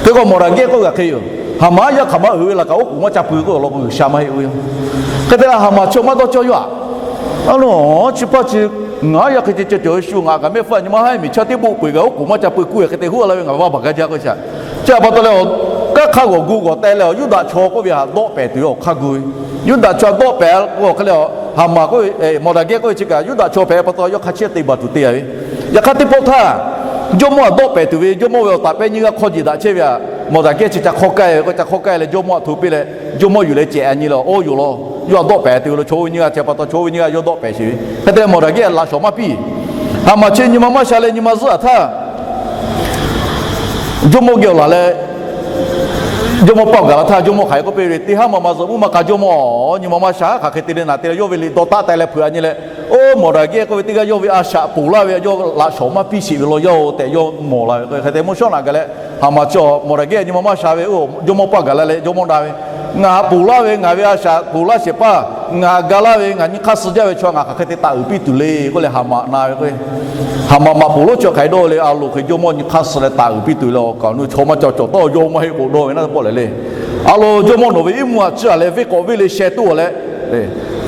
Hk'e k'o, Mawˍdaˍgehˇ k'oˆ ve hk'e yoˬ. Haˍmaˍ yaˇ hk'aˬ ma uiˍ ve laˬ kaꞈ oˉ k'oˍ maˇ ca pui k'oˆ ve awˬ lawn k'o, G'uiˬsha maˇ heˆ ve yoˬ. Hk'e te leh Haˍmaˍ chi maˇ dawˇ cawˇ yaˇ-aꞈ. A lo, chi hpaˇ chi ngaˬ yaˇ hk'e ceh ceh cawˬ ve shu, ngaˬ kaꞈ mehˆ hpfuhˇ nyi maˇ haˉ miˬ chaˇ teˇ boˆ peu-eˬ kaꞈ oˉ k'oˍ maˇ ca pui kuˇ ve hk'e te huˉ laˇ ve ngaˬ vaˇ baˬ gaˇ jaˇ k'oˆ ve chi. Chi pa taw leh, kanˉ hk'a g'awˬ gu g'awˬ teh leh, Yuˇdaꞈ chaw k'oˆ ve htaꞈ dawˆ pehˍ tuˬ ve awˬ hk'aˇ gu ve, Yuˇdaꞈ chaw dawˆ pehˍ k'o hk'e leh, Haˍmaˍ k'oˆ ve, Mawˍdaˍgehˇ k'oˆ ve chi kaꞈ Yuˇdaꞈ chaw hpehꞈ pa taw yawˇ hk'a chehˇ te baˬ tuˬ te-a ve. Yaꞈ hk'aˇ teˇ pawˆ htaˇ, jawˇmawˇ htaꞈ dawˆ pehˍ tuˬ ve, jawˇmawˇ ve awˬ taˍ pehˇ nyiˇ g'aˇ hk'aw jeˬ daꞈ chehˇ ve htaꞈ Mawˍdaˍgehˇ chi ca hk'awˇ k'ai ve k'o, ca hk'awˇ k'ai leh jawˇmawˇ htaꞈ hto piˇ leh, jawˇmawˇ yuˬ leh cehˬ a nyi leh, Oˇ yoˬ law, yawˇ a dawˆ pehˍ tuˬ ve lo, chaw oˇ ve nyiˇ g'aˇ chi pa taw chaw oˇ ve nyiˇ g'aˇ yawˇ dawˆ pehˍ sheˍ ve. Hk'e te leh Mawˬdaˍgehˇ laꞈ shawˍ maˇ piˇ. Haˍmaˍ chi nyi ma maˇ sha leh nyi ma zuhˆ a htaˇ, jawˇmawˇ geh awˬ laˬ leh, jawˇmawˇ paˆ gaˬ la htaˇ, jawˇmawˇ hk'aˬ hk'e k'oˆ piˇ ve le, Teˇ haˉ ma ma zuhꞈ mvuhˇ maˇ k'a jawˇmawˇ, nyi ma maˇ sha, hk'aˬ hk'e te leh naˍ te leh yawˇ ve liꞈ dawˇ taˆ taˍ leh hpeuꞈ a nyi leh, oˇ Mawˬdaˍgehˇ k'oˆ ve teˇ g'aˇ yawˇ ve a shaꞈ ponˬ laˇ ve yawˇ laꞈ shawˍ maˇ piˇ sheˍ ve law yaˇ-oˬ tehꞈ yawˇ mawˬ la ve. Hk'e te mvuhˇ shawˉ naꞈ gaˬ leh, Haˍmaˍ chi Mawˬdaˍgehˇ nyi ma maˇ sha ve, oˇ jawˇmawˇ paˆ gaˬ la leh jawˇmawˇ na ve, Ngaˬ ponˬ laˇ ve ngaˬ ve a shaꞈ ponˬ laˇ shehˍ hpaˇ, ngaˬ ga laˇ ve ngaˬ nyi hk'aˇ suh jaˇ ve chaw ngaˬ hk'aˬ hk'e te taˍ uiˍ piˇ tuˬ le k'oˆ leh Haˍmaˍ na ve k'o, Haˍmaˍ maꞈ poˍ lonˉ chi hk'aˬ hk'e dawˇ le, a loˍ hk'e jawˇmawˇ nyi hk'aˇ suh leh taˍ uiˍ piˇ tuˬ le, awˬ kaˍ awˬ nu chaw maˇ ca cawˬ tawˇ yawˇ maˇ heˆ k'o dawˇ ve naˉ pawˆ lehˬ le. A loˍ jawˇmawˇ nawˬ ve iˉ mvuhˇ a ciˇ a leh venˇ k'awꞈ venˇ le sheh toˇ a leh,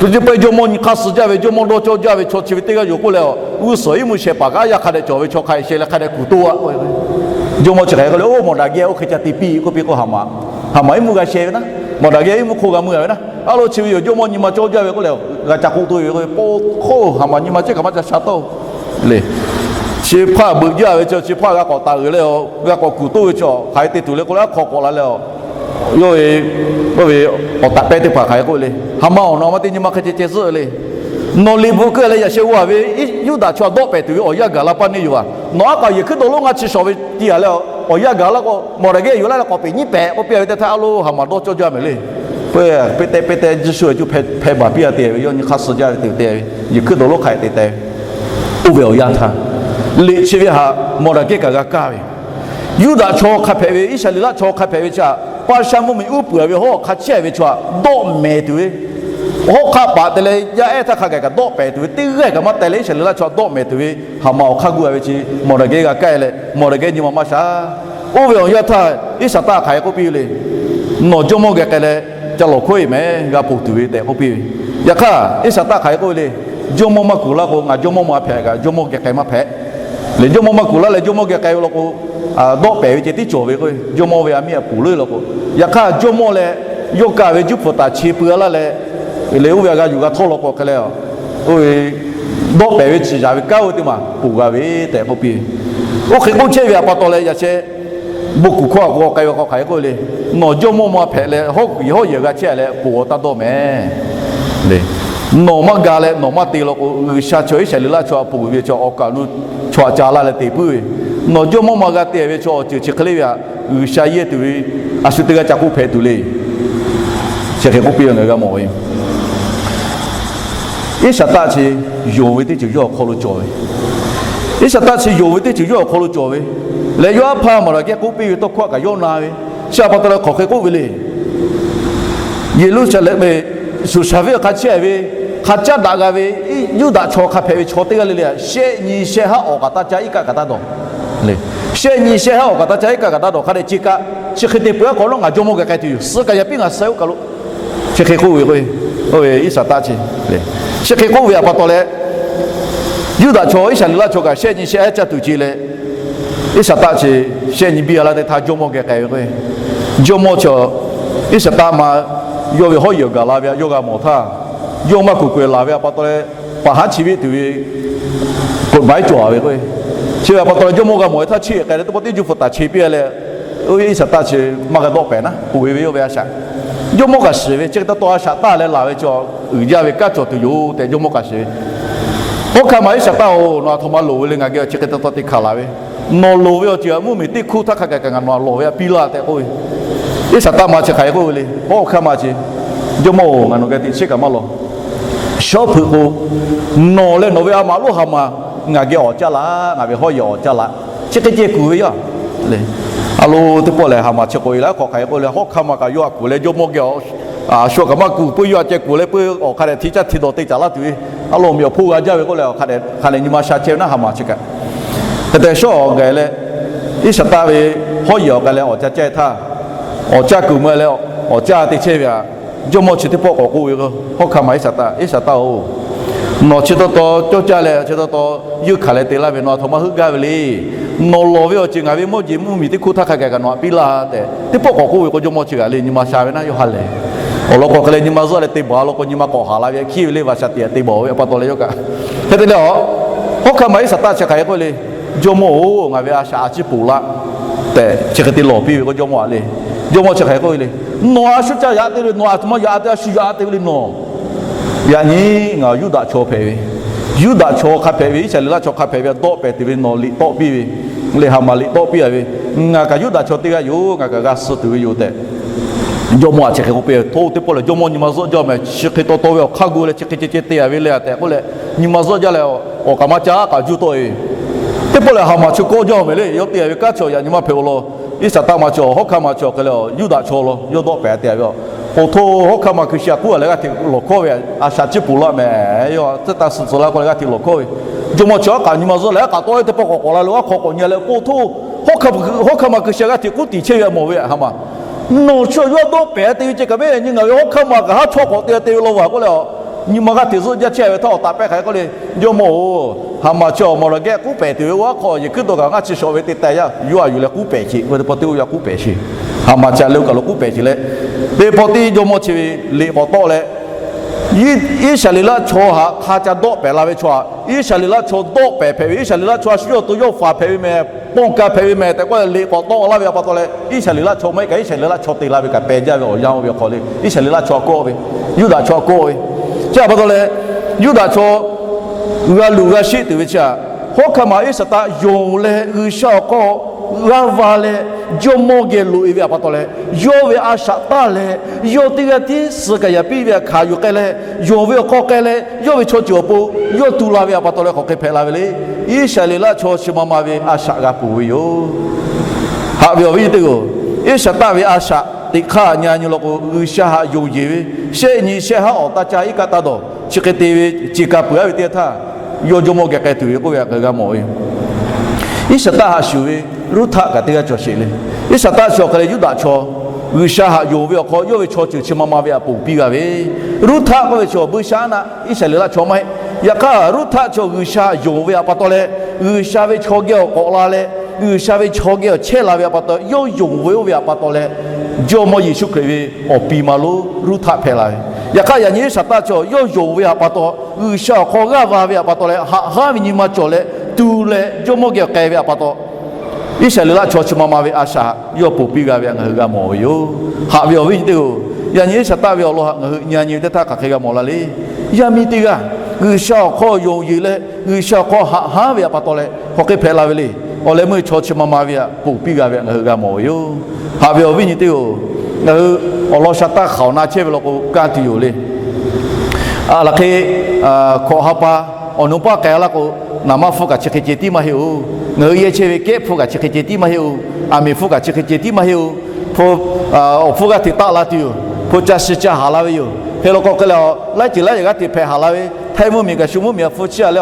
peuˬ peuˬ jawˇmawˇ nyi hk'aˇ suh jaˇ ve jawˇmawˇ dawˇ cawˇ jaˇ ve chaw chi ve teˇ g'aˇ yoˬ k'oˆ leh, g'uˇ suhˍ iˉ mvuhˇ sheh paˍ kaꞈ a yaˇ hk'a dehꞈ cawˬ ve chaw hk'a sheh leh hk'a dehꞈ kuˬ toˇ a. Jawˇmawˇ chi hk'aˬ hk'e k'oˆ le, oˇ Mawˬdaˍgehˇ oˇ hk'e ca te piˇ k'oˆ piˇ k'o, Haˍmaˍ, Haˍmaˍ iˉ mvuhˇ g'a sheh ve naˉ, Mawˬdaˍgehˇ iˉ mvuhˇ hk'oˆ g'a mui a ve naˉ, a loˍ chi ve yoˬ jawˇmawˇ nyi ma cawˇ jaˇ ve k'oˆ leh, g'a ca k'oˆ toˇ ve k'o, po hk'oˆ Haˍmaˍ nyi ma ceˇ kaꞈ maˇ ca sha tawˇ le. Chi hpaˇ beuꞈ jaˇ ve chi, chi hpaˇ g'a k'awꞈ taˍ uiˍ leh, g'a k'awꞈ kuˬ toˇ ve chi, hk'aˬ hk'e te tuˬ le k'oˆ leh, a hk'aw k'awꞈ la leh, yawˇ ve, oˇ ve awˬ taꞈ pehˇ teˇ hpaˍ hk'aˬ hk'e k'oˆ le, Haˍmaˍ-oˬ, nawˬ maˇ te nyi ma hk'e ceh ceh zuhˆ le. Nawˬ liꞈ bvuhꞈ keu leh yaꞈ sheh g'aw ve Yuˇdaꞈ chaw htaꞈ dawˆ pehˍ tuˬ ve awˬ yanˇ gaˬ la paˇ neˇ yoˬ a. Nawˬ aˉ kaꞈ yehˬ hkuiˉ dawˬ lonˉ ngaˇ chi shawˍ ve ti a leh, awˬ yanˇ gaˬ la k'o, Mawˬdaˍgehˇ yoˬ laˇ leh k'awꞈ peꞈ nyiˉ pehꞈ k'oˆ piˇ ve teˇ htaˇ, a loˍ Haˍmaˍ dawˇ cawˇ jaˇ mehˍ le. Peuˬ, peꞈ te peꞈ te Yeˍsuˆ a cuˇ hpehˇ baˬ piˇ a te ve, yawˇ nyi hk'aˇ suh jaˇ ve te te ve, yehˬ hkuiˉ dawˬ lonˉ hk'a te te ve, oˇ ve awˬ yanˇ htaˇ, liꞈ chi ve htaꞈ Mawˬdaˍgehˇ kaꞈ g'a kaˇ ve, Yuˇdaꞈ chaw hk'a hpehꞈ ve, Iˉsaˍreˍlaˆ chaw hk'a hpehꞈ ve chi htaꞈ Paˇshaˆ mvuhˇmiˬ uˉ peunˍ ve hawˉ hk'a chehˇ ve chaw htaꞈ dawˆ mehˍ tuˬ ve, hawˉ hk'aˆ paˍ te leh yaˇ ehˉ htaˇ hk'a gaˬ kaꞈ dawˆ pehˍ tuˬ ve teˇ g'aˇ kaꞈ maˇ teh leh, Iˉsaˍreˍlaˆ chaw dawˆ mehˍ tuˬ ve, Haˍmaˍ awˬ hk'aˇ gu a ve chi Mawˬdaˍgehˇ g'a kaˇ leh, Mawˬdaˍgehˇ nyi ma maˇ sha. Oˇ ve awˬ yanˇ htaˇ Iˉsaˍtaˆ hk'aˬ hk'e k'oˆ piˇ ve le. Nawˬ jawˇmawˇ geh k'ai leh, ca lawˬ hkawˇ e mehˍ, g'a ponˬ tuˬ ve tehꞈ k'oˆ piˇ ve. Yaꞈ hk'aˇ Iˉsaˍtaˆ hk'aˬ hk'e k'oˆ ve le. Jawˇmawˇ maˇ kuˬ laˇ k'o, ngaˬ jawˇmawˇ maˇ hpehꞈ kaꞈ jawˇmawˇ geh k'ai maˇ hpehꞈ le. Jawˇmawˇ maˇ kuˬ laˇ leh jawˇmawˇ geh k'ai ve law k'o, dawˆ pehˍ ve ceh tiˉ cawˬ ve k'o, jawˇmawˇ ve a miˇ a puˍ leuˉ law k'o, yaꞈ hk'aˇ jawˇmawˇ leh yawˇ kaˇ ve juˇ hpfuhˍ taˍ chi pui a laˇ leh, le oˇ ve a g'a yuˬ g'a htawˇ law k'o hk'e leh, oˇ ve dawˆ pehˍ ve chi yaꞈ ve kanˉ oˇ teˇ maˬ ponˬ g'a ve tehꞈ k'oˆ piˇ ve. Oˇ hk'e k'oˆ chehˇ ve htaꞈ pa taw leh yaꞈ sheh bon kuˬ hkawˇ a k'o k'ai ve k'o hk'aˬ hk'e k'oˆ ve le. Nawˬ jawˇmawˇ maˇ hpehꞈ leh hawˉ kuiˬ hawˉ yehˬ g'a chehˇ leh ponˬ awˬ taˇ dawˇ mehˍ le. Nawˬ maˇ ga leh nawˬ maˇ te law k'o, G'uiˬsha chaw Iˉsaˍreˍlaˆ chaw htaꞈ ponˬ ve chaw awˬ kaˍ awˬ nu chaw htaꞈ ca laˇ leh te puiˉ ve, nawˬ jawˇmawˇ maˇ g'a te ve chaw awˬ ceuˬ chi hk'e le ve htaꞈ G'uiˬsha yehˇ tuˬ ve a shu teˇ g'aˇ ca k'oˆ hpehꞈ tuˬ le. Chi hk'e k'oˆ piˇ ve ngaˬ hui g'a mawˬ ve. Iˉsaˍtaˆ chi yonˍ ve teˇ ceuˬ yawˇ awˬ hk'aw lo cawˬ ve. Iˉsaˍtaˆ chi yonˍ ve teˇ ceuˬ yawˇ awˬ hk'aw lo cawˬ ve leh, yawˇ aˉ hpaˇ Mawˬdaˍgehˇ k'oˆ piˇ ve tawˇ hkawˇ kaꞈ yawˇ na ve. Chi htaꞈ pa taw leh hk'aˬ hk'e k'oˆ ve le. Yeˍruˆsaˍlehnˍ ve Suˍsaˍ venˇ hk'a chehˇ ve, hk'a caˉ daꞈ g'a ve Yuˇdaꞈ chaw hk'a hpehꞈ ve chaw teˇ g'aˇ le le, shehˆ nyi shehˆ haˉ awˬ kaꞈ taˇ caˇ, iˉ kaˆ kaꞈ taˇ dawˬ le. Shehˆ nyi shehˆ haˉ awˬ kaꞈ taˇ caˇ, iˉ kaˆ kaꞈ taˇ dawˬ hk'a dehꞈ ce kaꞈ, chi hk'e te peuˬ aˉ hk'aw nawˉ ngaˬ jawˇmawˇ geh k'ai tuˬ yoˬ. Suh kaꞈ yaꞈ piˉ ngaˬ suh-e oˇ kaˬ lo. Chi hk'e k'oˆ ve k'o, oˇ ve Iˉsaˍtaˆ chi le. Chi hk'e k'oˆ ve htaꞈ pa taw leh, Yuˇdaꞈ chaw Iˉsaˍreˍlaˆ chaw kaꞈ shehˆ nyi shehˆ haˉ caˇ tuˬ ce leh, Iˉsaˍtaˆ chi shehˆ nyi biˇ a laˇ teˇ htaˇ jawˇmawˇ geh k'ai ve k'o, jawˇmawˇ chi Iˉsaˍtaˆ ma yawˇ ve hawˉ yehˬ awˬ gaˬ la ve htaꞈ yawˇ g'a mawˬ htaˇ, yawˇ maˇ kuˬ kuˬ e laˬ ve htaꞈ pa taw leh, paˍ haˉ chi ve tuˬ ve กฎหมาย cawˬ ve k'o, chi ve htaꞈ pa taw leh jawˇmawˇ g'a mawˬ ve htaˇ cheˇ k'ai leh teˇ pawˆ teˇ juˇ hpu taˍ che piˇ leh, oˇ ve Iˉsaˍtaˆ chi maˇ g'a dawˆ pehˍ naˉ, ponˬ ve ve yawˇ ve a shaꞈ. Jawˇmawˇ kaꞈ shiˍ ve, chi hk'e taˇ taw a shaꞈ taˇ leh laˬ ve chaw uiˍ jaˇ ve kanˉ cawˬ tuˬ yoˬ tehꞈ jawˇmawˇ kaꞈ shiˍ ve. Hawˉ hkanˇ ma Iˉsaˍtaˆ-oˬ, nawˬ aˬ htoꞈ ma loˍ ve le, ngaˬ geh chi hk'e taˇ taw te hkanˍ laˬ ve. Nawˬ loˍ ve awˬ ceuˬ htaꞈ mvuhˇmiˬ teˇ hkuˇ htaˇ hk'a gaˬ kaꞈ ngaˬ nawˬ htaꞈ lawˬ ve htaꞈ piˇ laˇ tehꞈ k'oˆ ve. Iˉsaˍtaˆ ma chi hk'aˬ hk'e k'oˆ ve le. Hawˉ hkanˇ ma chi, Jawˇmawˇ-oˬ, ngaˬ nawˬ geh teꞈ chiˉ kaꞈ maˇ lawˬ. Shawˉ hpeuꞈ k'o, nawˬ leh nawˬ ve a maꞈ lonˉ Haˍmaˍ ngaˬ geh awˍ caˇ laˇ, ngaˬ ve hawˉ yehˬ awˍ caˇ laˇ. Chi hk'e ceh kuˬ ve yoˬ le. A lo, teˇ pawˆ lehˬ Haˍmaˍ chi k'oꞈ e la hk'awꞈ hk'aˬ hk'e k'oˆ le, hawˉ hkanˇ ma kaꞈ yawˇ a kuˬ leh Jawˇmawˇ geh a shu kaꞈ maˇ kuˬ, puiˉ yawˇ a ceh kuˬ leh puiˉ awˬ hk'a dehꞈ hti caˇ hti dawˬ te caˍ laˇ tuˬ ve. A lo, miˬ awˬ hponˇ g'a jaˇ ve k'oˆ leh, hk'a dehꞈ hk'a dehꞈ nyi ma sha chehˇ ve naˉ Haˍmaˍ chi kaꞈ. Hk'e te shawˉ awˍ gaˬ leh, Iˉsaˍtaˆ ve hawˉ yehˬ awˍ k'ai leh awˍ caˇ caˇ htaˇ, awˍ caˇ kuiˬ mvuh leh awˍ caˇ te chehˇ ve htaꞈ Jawˇmawˇ chi teˇ pawˆ k'awꞈ k'oˆ ve, hawˉ hkanˇ ma Iˉsaˍtaˆ, Iˉsaˍtaˆ-oˬ, nawˬ chi taw taw cawˇ caˇ leh chi taw taw yeunˇ hkanˍ leh te laˇ ve, nawˬ aˬ htoꞈ ma heuˆ gaˇ ve le. Nawˬ lawˬ ve awˬ ceuˬ ngaˬ ve mawˇ jeˬ mvuhˇmiˬ teˇ hkuˇ htaˇ hk'a gaˬ kaꞈ nawˬ htaꞈ piˇ laˇ tehꞈ teˇ pawˆ k'awꞈ k'oˆ ve k'o, Jawˇmawˇ chi kaꞈ le nyi ma sha ve naˉ yawˇ ha lehˬ. Awˬ lawn k'o hk'e leh nyi ma zuhˆ leh te baˬ law k'o, nyi ma k'awꞈ haˍ la ve hkiˉ ve le, vaꞈ shaˍ tiꞈ te baˬ ve pa taw leh yawˇ kaꞈ. Hk'e te leh a, hawˉ hkanˇ ma Iˉsaˍtaˆ chi hk'aˬ hk'e k'oˆ ve le. Jawˇmawˇ-oˬ, ngaˬ ve a shaꞈ a ciˉ ponˬ laˇ tehꞈ chi hk'e te lawˬ piˇ ve k'o, Jawˇmawˇ a le. Jawˇmawˇ chi hk'aˬ hk'e k'oˆ ve le. Nawˬ a shu caˇ yaꞈ te ve, nawˬ aˬ htoꞈ ma yaꞈ te, a shu yaꞈ te ve le nawˬ Yaꞈ nyi ngaˬ Yuˇdaꞈ chaw hpehꞈ ve, Yuˇdaꞈ chaw hk'a hpehꞈ ve, Iˉsaˍreˍlaˆ chaw hk'a hpehꞈ ve, dawˆ pehˍ tuˬ ve nawˬ liꞈ tawˆ piˇ ve, lehˬ Haˍmaˍ liꞈ tawˆ piˇ a ve, ngaˬ kaꞈ Yuˇdaꞈ chaw teˇ g'aˇ yoˬ, ngaˬ kaꞈ g'a suh tuˬ ve yoˬ tehꞈ, jawˇmawˇ a chi hk'e k'oˆ piˇ ve. Hto teˇ pawˆ lehˬ, jawˇmawˇ nyi ma zuhˆ jaˇ mehˍ, chi hk'e taw taw ve awˬ hk'aˇ gu leh chi hk'e ceh ceh te a ve le tehꞈ k'oˆ leh, nyi ma zuhˆ jaˇ leh, awˬ kaꞈ maˇ caˉ kaꞈ juˇ tawˆ e ve. Teˇ pawˆ lehˬ, Haˍmaˍ chi kawˆ jaˇ mehˍ le, yawˇ te a ve kanˉ chi yaꞈ nyi maˇ hpehꞈ-o law. Iˉsaˍtaˆ ma chi, Hawˉhkaˇ ma chi awˬ hk'e leh, Yuˇdaꞈ chaw law, yawˇ dawˆ pehˍ te a ve. K'o hto, Hawˉhkaˇ ma hkui shi a k'uˉ a leh g'aˇ hteꞈ lawˬ hkawˇ ve, a shaꞈ ciˇ puˍ laˇ mehˍ, yawˇ tcuhˉ taˇ suh tcuh laˇ k'oˆ leh g'aˇ hteꞈ lawˬ hkawˇ ve. Jawˇmawˇ chi aˉ k'aꞈ nyi ma zuhˆ leh, aˉ k'aꞈ tawˆ e teˇ pawˆ k'awꞈ k'awꞈ la le, oˇ hk'aw k'awꞈ nyi leh, k'o hto, Hawˉhkaˇ ma hkui shi a g'aˇ hteꞈ k'uˉ tiˍ chehˇ ve a mawˬ ve Haˍmaˍ. Nawˬ chi awˬ yawˇ dawˆ pehˍ te ve ceh kaꞈ mehˍ, nyi ngaˬ ve Hawˉhkaˇ ma kaꞈ haˉ chawˇ k'awꞈ te te ve law vaˬ k'oˆ leh, nyi ma g'aˇ hteꞈ zuhˆ jaˇ chehˇ ve htaˇ awˬ taꞈ pehˇ hk'aˬ hk'e k'oˆ le, Jawˇmawˇ-oˬ, Haˍmaˍ chi awˬ mawˬ laˬ geh k'uˉ pehˍ tuˬ ve, oˇ aˉ hk'aw yehˬ hkuiˉ dawˬ kaꞈ ngaˇ chi shawˍ ve te teh yaˇ, yawˇ a yuˬ leh k'uˉ pehˍ sheˍ. Teˇ pawˆ teˇ oˇ yaˇ k'uˉ pehˍ sheˍ. Haˍmaˍ chi a leh oˇ kaꞈ lo k'uˉ pehˍ sheˍ leh, teˇ pawˆ teˇ jawˇmawˇ chi ve liꞈ k'awꞈ tawˆ leh, Iˉsaˍreˍlaˆ chaw htaꞈ hk'a ca dawˆ pehˍ la ve chaw htaꞈ, Iˉsaˍreˍlaˆ chaw dawˆ pehˍ hpehꞈ ve, Iˉsaˍreˍlaˆ chaw a shu yawˇ to yawˇ faˍ hpehꞈ ve mehˍ, pawˇ ka hpehꞈ ve mehˍ tehꞈ k'oˆ leh liꞈ k'awꞈ tawˆ laˇ ve a pa taw leh, Iˉsaˍreˍlaˆ chaw maˇ heˆ kaꞈ Iˉsaˍreˍlaˆ chaw te la ve kaꞈ pehˬ jaˇ ve awˬ yanˇ oˇ ve hk'aw le, Iˉsaˍreˍlaˆ chaw a kawˆ ve, Yuˇdaꞈ chaw a kawˆ ve. Chi a pa taw leh, Yuˇdaꞈ chaw g'a luˬ g'a sheˆ tuˬ ve chi htaꞈ, Hawˉhkaˇ ma Iˉsaˍtaˆ yonˍ leh G'uiˬsha awˬ hk'aw g'aˇ va leh, jawˇmawˇ geh loꞈ e ve a pa taw leh, yawˇ ve a shaꞈ taˇ leh, yawˇ teˇ g'aˇ tiˉ suh kaꞈ yaꞈ piˇ ve htaꞈ hkanˍ yuˬ k'ai leh, yonˍ ve awˬ hk'aw k'ai leh, yawˇ ve chaw ceuˬ awˬ pon yawˇ tu la ve a pa taw leh hk'aˬ hk'e hpehꞈ la ve le. Iˉsaˍreˍlaˆ chaw chi ma ma ve a shaꞈ g'a ponˬ ve yoˬ. Haꞈ ve awˬ viˉ nyi teˇ g'aˇ-oˬ, Iˉsaˍtaˆ ve a shaꞈ teꞈ hk'aˇ nyi a nyi law k'o, G'uiˬsha htaꞈ yonˍ yeˬ ve, shehˆ nyi shehˆ haˉ awˬ taˇ caˇ iˉ kaˆ taˇ dawˬ chi hk'e te ve, ceˬ ka peuˬ a ve teˇ htaˇ, yawˇ jawˇmawˇ geh k'ai tuˬ ve k'oˆ ve htaꞈ ngaˬ hui g'a mawˬ ve yoˬ. Iˉsaˍtaˆ htaꞈ shuˍ ve Ruˇhtaˆ kaꞈ teˇ g'aˇ cawˬ sheˍ le. Iˉsaˍtaˆ chi awˬ hk'e leh Yuˇdaꞈ chaw, G'uiˬsha htaꞈ yonˍ ve awˬ hk'aw yawˇ ve chaw ceuˬ chi ma ma ve htaꞈ ponˬ piˇ g'a ve, Ruˇhtaˆ k'oˆ ve chaw buiˇshaˆaˉnaˆ Iˉsaˍreˍlaˆ chaw maˇ heˆ. Yaꞈ hk'aˇ Ruˇhtaˆ chaw G'uiˬsha htaꞈ yonˍ ve htaꞈ pa taw leh, G'uiˬsha ve chaw geh awˬ k'awꞈ la leh, G'uiˬsha ve chaw geh awˬ chehˇ la ve htaꞈ pa taw, yawˇ yonˍ ve oˇ ve htaꞈ pa taw leh, Jawˇmawˇ Yeˍsuˆ Hkriꞈ ve awˬ pi ma lonˉ Ruˇhtaˆ hpehꞈ la ve. Yaꞈ hk'aˇ yaꞈ nyi Iˉsaˍtaˆ chaw yawˇ yonˍ ve htaꞈ pa taw, G'uiˬsha awˬ hk'aw g'aˇ va ve htaꞈ pa taw leh, haꞈ haˉ ve nyi ma cawˬ leh, tu leh jawˇmawˇ geh awˬ k'ai ve htaꞈ pa taw, Iˉsaˍreˍlaˆ chaw chi ma ma ve a shaꞈ yawˇ ponˬ piˇ g'a ve htaꞈ ngaˬ hui g'a mawˬ ve yoˬ. Haꞈ ve awˬ viˉ nyi teˇ g'aˇ-oˬ, yaꞈ nyi Iˉsaˍtaˆ ve awˬ lawn htaꞈ ngaˬ hui nyi a nyi ve teˇ htaˇ hk'aˬ hk'e g'a mawˬ la le. Yaˇ miˇ teˇ g'aˇ G'uiˬsha awˬ hk'aw yonˍ yeˬ leh, G'uiˬsha awˬ hk'aw haꞈ haˉ ve htaꞈ pa taw leh, hk'aˬ hk'e hpehꞈ la ve le. Awˬ leh meuˇ chaw chi ma ma ve htaꞈ ponˬ piˇ g'a ve htaꞈ ngaˬ hui g'a mawˬ ve yoˬ. Haꞈ ve awˬ viˉ nyi teˇ g'aˇ-oˬ, ngaˬ hui awˬ lawn sha taˇ hk'aoˍ na chehˇ ve law k'o, kaˇ tuˬ yoˬ le. Aˬ laˬ hk'e, hkawꞈ ha pa awˬ nu paˇ k'ai laˇ k'o, naˍ maˇ hpfuhˇ kaꞈ chi hk'e ceh tiˉ maˇ heˆ-oˬ. Ngaˬ hui yehˇ chehˇ ve kehˉ hpfuhˇ kaꞈ chi hk'e ceh tiˉ maˇ heˆ-oˬ. Aˬ miˍ hpfuhˇ kaꞈ chi hk'e ceh tiˉ maˇ heˆ-oˬ. Hpu, awˬ hpfuhˇ g'aˇ hteꞈ taˆ la tuˬ yoˬ. Hpu ca shi ca haˍ la ve yoˬ. Hk'e law k'o hk'e leh, laiˉ ceuˬ laiˉ yaꞈ g'aˇ hteꞈ hpehꞈ haˍ la ve, Htaiˇ mvuhˇmiˬ kaꞈ shu mvuhˇmiˬ a hpu chiˇ a leh,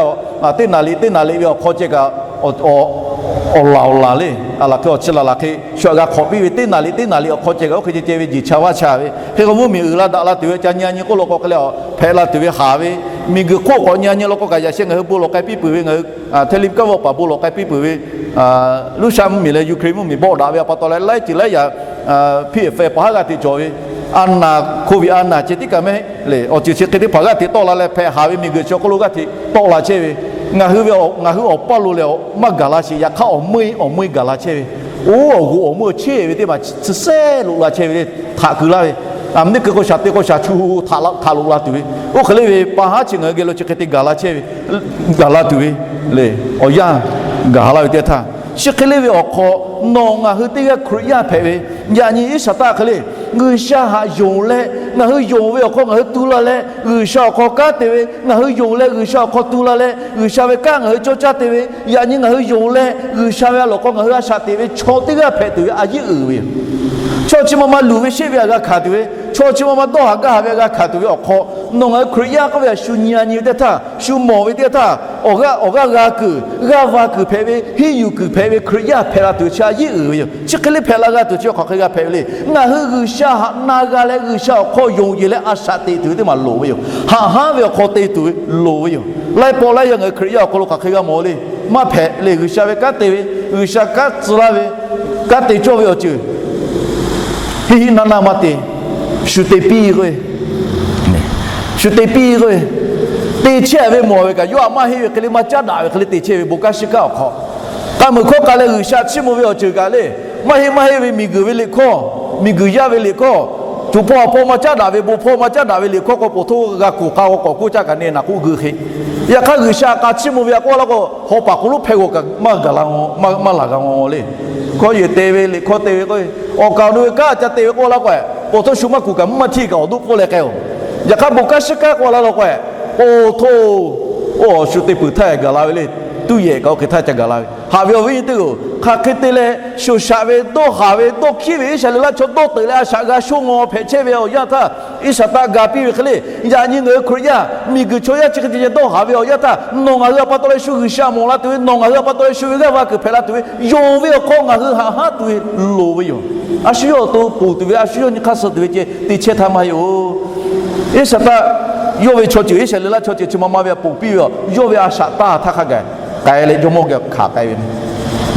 teˇ naˍ liꞈ teˇ naˍ liꞈ ve awˬ hk'aw ceh kaꞈ, awˬ laˬ awˬ laˬ le. Aˬ laˬ hk'e awˬ chi laˬ laˬ hk'e shu htaꞈ g'a hk'awꞈ piˇ ve teˇ naˍ liꞈ teˇ naˍ liꞈ awˬ hk'aw ceh kaꞈ oˇ hk'e ceh ceh ve jeˬ cha vaˇ cha ve, hk'e k'o mvuhˇmiˬ uiˍ la daꞈ la tuˬ ve ca nyi a nyi k'oˆ law k'o hk'e leh, hpehꞈ la tuˬ ve haˍ ve, miˬguiˬ hk'oˆ k'awꞈ nyi a nyi law k'o kaꞈ yaꞈ sheh ngaˬ hui bon lawˬ k'ai piˇ peuˬ ve, ngaˬ hui Htaiˇ liˇ kaˉ vawˆ paˍ bon lawˬ k'ai piˇ peuˬ ve, Ruˇsaˆ mvuhˇmiˬ leh Ukraine mvuhˇmiˬ bawˆ daꞈ ve a pa taw leh laiˉ ceuˬ laiˉ yaꞈ hpiˇ fehˍ paˍ haˉ g'aˇ hteꞈ cawˬ ve, a naˍ, Covid a naˍ ceh tiˉ kaꞈ mehˆ le, awˬ ceuˬ chi hk'e teˇ hpaˍ g'aˇ hteꞈ tawˆ la leh hpehꞈ haˍ ve miˬguiˬ chi awˬ hk'aw lo g'aˇ hteꞈ tawˆ la chehˇ ve, ngaˬ hui ve, ngaˬ hui awˬ paˇ lo leh maˇ gaˬ la sheˍ. Yaꞈ hk'aˇ awˬ meuˇ awˬ meuˇ gaˬ la chehˇ ve, oˇ awˬ g'uˬ awˬ meuˇ chehˇ ve teˇ maˬ chi sehˉ loꞈ la chehˇ ve le. Htaꞈ kuiˬ laˇ ve, aˬ miˉ teˇ hkui k'o shaˍ te k'o shaˍ chu htaꞈ loꞈ la tuˬ ve, oˇ hk'e le ve pa haˉ chi ngaˬ hui geh lo chi hk'e te gaˬ la chehˇ ve, gaˬ la tuˬ ve le, awˬ yanˇ gaˬ la ve teˇ htaˇ, chi hk'e le ve awˬ hk'aw nawˬ ngaˬ hui teˇ g'aˇ Hkriꞈ yaˇ hpehꞈ ve, yaꞈ nyi Iˉsaˍtaˆ hk'e le, G'uiˬsha htaꞈ yonˍ leh ngaˬ hui yonˍ ve awˬ hk'aw ngaˬ hui tu la leh, G'uiˬsha awˬ hk'aw kanˉ te ve, ngaˬ hui yonˍ leh G'uiˬsha awˬ hk'aw tu la leh G'uiˬsha ve kanˉ ngaˬ hui cawˇ caˇ te ve, yaꞈ nyi ngaˬ hui yonˍ leh G'uiˬsha ve a loˍ hk'aw ngaˬ hui a shaꞈ teꞈ ve chaw teˇ g'aˇ hpehꞈ tuˬ ve a yeˇ uiˍ ve yoˬ. Chaw chi ma ma luˬ ve sheˆ ve htaꞈ g'a hkanˍ tuˬ ve, chaw chi ma ma dawˇ haˍ gaˇ haˍ ve htaꞈ g'a hkanˍ tuˬ ve awˬ hk'aw, nawˬ ngaˬ hui Hkriꞈ yaˇ k'oˆ ve htaꞈ shu nyi a nyi ve teˇ htaˇ, shu mawˬ ve teˇ htaˇ, awˬ g'aˇ, awˬ g'aˇ g'a kuiˬ, g'aˇ va kuiˬ hpehꞈ ve, henˇ yuˬ kuiˬ hpehꞈ ve Hkriꞈ yaˇ hpehꞈ la tuˬ chi a yeˇ uiˍ ve yoˬ. Chi hk'e le hpehꞈ la g'a tuˬ chi hk'aˬ hk'e g'a hpehꞈ ve le. Ngaˬ hui G'uiˬsha htaꞈ na g'a leh G'uiˬsha awˬ hk'aw yonˍ yeˬ leh a shaꞈ teꞈ tuˬ ve teˇ maˬ loˍ ve yoˬ. Haꞈ haˉ ve awˬ hk'aw te tuˬ ve loˍ ve yoˬ. Laiˉ pawˆ laiˉ yaˇ ngaˬ hui Hkriꞈ yaˇ awˬ hk'aw lo hk'aˬ hk'e g'a mawˬ le. Maˇ hpehꞈ le. G'uiˬsha ve kanˉ te ve, G'uiˬsha kanˉ tcuh laˇ ve, kanˉ te cawˇ ve awˬ ceuˬ hiˆ hiˆ naˇ naˇ maˇ te. Shu te piˇ k'o, shu te piˇ k'o, te chehˇ ve mawˬ ve kaꞈ yawˇ htaꞈ maˇ henˇ ve hk'e le, maˇ caˉ daꞈ ve hk'e le te chehˇ ve bon kanˉ shiˉ kanˉ awˬ hk'aw, k'a muiˬ hkawˇ k'a leh G'uiˬsha chiˇ mvuh ve awˬ ceuˬ kaꞈ le, maˇ heˆ maˇ heˆ ve miˬguiˬ ve liꞈ hkawˇ, miˬguiˬ yaˇ ve liꞈ hkawˇ Tuˍ hpawˇ hpaw maˇ caˉ daꞈ ve, bon hpawˇ maˇ caˉ daꞈ ve liꞈ hkawˇ k'o, poˬ htoˇ g'a kuˬ k'aw k'awꞈ k'oˆ caˇ kaꞈ neˇ naˬ k'oˆ geuˆ hk'e. Yaꞈ hk'aˇ G'uiˬsha k'a chiˇ mvuh ve a k'oˆ laˇ k'o, hawˉ paˍ k'o lonˉ hpehˇ g'aw kaꞈ maˇ gaˬ la, maˇ laˬ g'a g'a le. Hkawˇ yehˬ te ve, liꞈ hkawˇ te ve k'o, awˬ kaˍ awˬ nu ve kanˉ ca te ve k'oˆ laˇ k'o, poˬ htoˇ shu maˇ kuˬ kaꞈ mvuhˇ maˇ htiˇ kaꞈ awˬ duˉ pfuhˇ leh k'ai-oˬ. Yaꞈ hk'aˇ bon kanˉ shiˉ kanˉ k'oˆ laˇ law k'o, poˬ htoˇ, oˇ awˬ shu te peuˬ htaˇ gaˬ la ve le. Tuˇ yehˬ kaꞈ oˇ hk'e htaˇ ca gaˬ la ve. Haꞈ ve awˬ viˉ nyi teˇ-oˬ, hk'aˬ hk'e te leh shoˍ shaꞈ ve, dawˇ haˍ ve, dawˇ hkiˉ ve Iˉsaˍreˍlaˆ chaw dawˇ teuꞈ leh a shaꞈ g'a shonˇ ngaw hpehꞈ chehˇ ve awˬ yanˇ htaˇ, Iˉsaˍtaˆ ga piˇ ve hk'e le. Yaꞈ nyi ngaˬ hui Hkriꞈ yaˇ miˬguiˬ chaw yaˇ chi hk'e te dawˇ haˍ ve awˬ yanˇ htaˇ, nawˬ ngaˬ hui a pa taw leh shu G'uiˬsha mawˬ la tuˬ ve, nawˬ ngaˬ hui a pa taw leh shu ve g'aˇ va kuiˬ hpehꞈ la tuˬ ve, yonˍ ve awˬ hk'aw ngaˬ hui haꞈ haˉ tuˬ ve loˍ ve yoˬ. A shu yawˇ awˬ to ponˬ tuˬ ve, a shu yawˇ nyi hk'aˇ suh tuˬ ve ceh te chehˇ htaˇ maˇ heˆ-oˬ. Iˉsaˍtaˆ yawˇ ve chaw ceuˬ, Iˉsaˍreˍlaˆ chaw ceuˬ chi ma ma ve a ponˬ piˇ ve, yawˇ ve a shaꞈ taˇ htaˇ hk'a gaˬ k'ai leh jawˇmawˇ geh hkanˍ k'ai ve.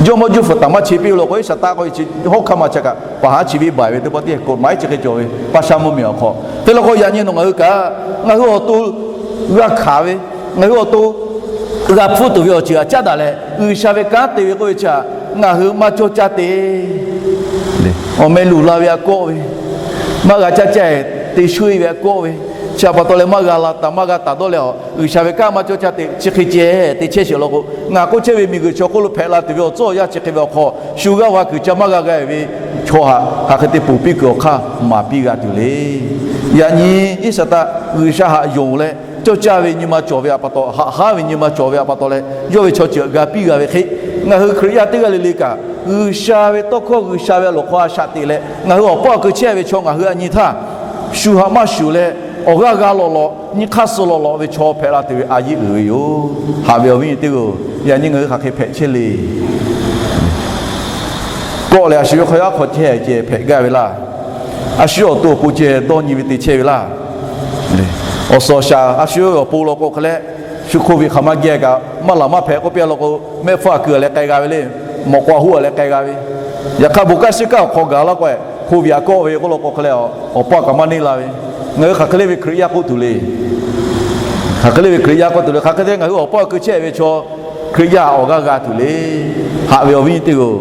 Jawˇmawˇ juˇ fuiˍ taˍ maˇ che piˇ ve law k'o, Iˉsaˍtaˆ k'o chi hawˉ hk'aˇ ma cha kaꞈ paˍ haˉ chi viˇ baˬ ve teˇ pawˆ teˇ k'oꞈ maˍ iˉ chi hk'e cawˬ ve, pa sha mvuhˇmiˬ awˬ hk'aw. Te law k'o, yaꞈ nyi nawˬ ngaˬ hui kaꞈ, ngaˬ hui awˬ to g'a hkanˍ ve, ngaˬ hui awˬ to g'a hpfuhˇ tuˬ ve awˬ ceuˬ htaꞈ caˉ daꞈ leh, G'uiˬsha ve kanˉ te ve k'oˆ ve chi htaꞈ ngaˬ hui maˇ cawˇ caˇ te. Awˬ meh luˬ la ve a kawˆ ve, maˇ g'a caˇ caˇ te sho e ve a kawˆ ve, chi a pa taw leh maˇ g'a la taˍ, maˇ g'a taˍ dawˇ leh, G'uiˬsha ve kanˉ maˇ cawˇ caˇ te, chi hk'e ceh te chehˇ sheˍ law k'o, ngaˬ k'oˆ chehˇ ve miˬguiˬ chaw hk'oˆ lo hpehꞈ la tuˬ ve awˬ tcuhˉ awˬ yanˇ chi hk'e ve awˬ hk'aw, shu g'aˇ va kuiˬ ca maˇ g'a g'a ve chaw htaꞈ hk'aˬ hk'e te ponˬ piˇ kuiˬ awˬ hk'aˇ maˍ piˇ g'a tuˬ le. Yaꞈ nyi Iˉsaˍtaˆ G'uiˬsha htaꞈ yonˍ leh cawˇ caˇ ve nyi ma cawˬ ve a pa taw, haꞈ haˉ ve nyi ma cawˬ ve a pa taw leh, yawˇ ve chaw ceuˬ htaꞈ ga piˇ g'a ve hk'e, ngaˬ hui Hkriꞈ yaˇ teˇ g'aˇ le le kaꞈ, G'uiˬsha ve tawˇ hkawˇ, G'uiˬsha ve awˬ lawn hk'aw a shaꞈ teꞈ leh, ngaˬ hui awˬ paˆ awˬ kui chehˇ ve chaw ngaˬ hui a nyi htaˇ, shu htaꞈ maˇ shuˍ leh, awˬ g'aˇ g'a lawꞈ lawꞈ, nyi hk'aˇ suh lawꞈ lawꞈ ve chaw hpehꞈ la tuˬ ve a yeˇ uiˍ ve yoˬ. Haꞈ ve awˬ viˉ nyi teˇ-oˬ, yaꞈ nyi ngaˬ hui hk'aˬ hk'e hpehꞈ chehˇ le. Kawˆ leh a shu ve hk'aw yaˇ hk'aw chehˇ ceh hpehꞈ gaˇ ve laˇ. A shu awˬ to awˬ pon ceh dawˇ nyi ve te chehˇ ve laˇ. Awˬ suhˍ awˬ shaˍ a shu awˬ pon law k'o hk'e leh, shu hk'oˆ ve hk'aˬ maˇ geh kaꞈ maˇ laˬ maˇ hpehꞈ k'oˆ piˇ law k'o, mehˆ hpfuhˇ a keu leh k'ai g'a ve le. Mawꞈ k'aw huˉ a leh k'ai g'a ve. Yaꞈ hk'aˇ bon kanˉ shiˉ kanˉ awˬ hk'aw gaˬ laˇ k'o, hk'oˆ ve a kawˆ ve k'oˆ law k'o hk'e leh, awˬ paˇ kaꞈ maˇ neˇ la ve. Ngaˬ hui hk'aˬ hk'e le ve Hkriꞈ yaˇ k'oˆ tuˬ le. Hk'aˬ hk'e le ve Hkriꞈ yaˇ k'oˆ tuˬ le. Hk'aˬ hk'e te ngaˬ hui awˬ paˇ awˬ kui chehˇ ve chaw Hkriꞈ yaˇ awˬ g'aˇ g'a tuˬ le. Haꞈ ve awˬ viˉ teˇ-oˬ,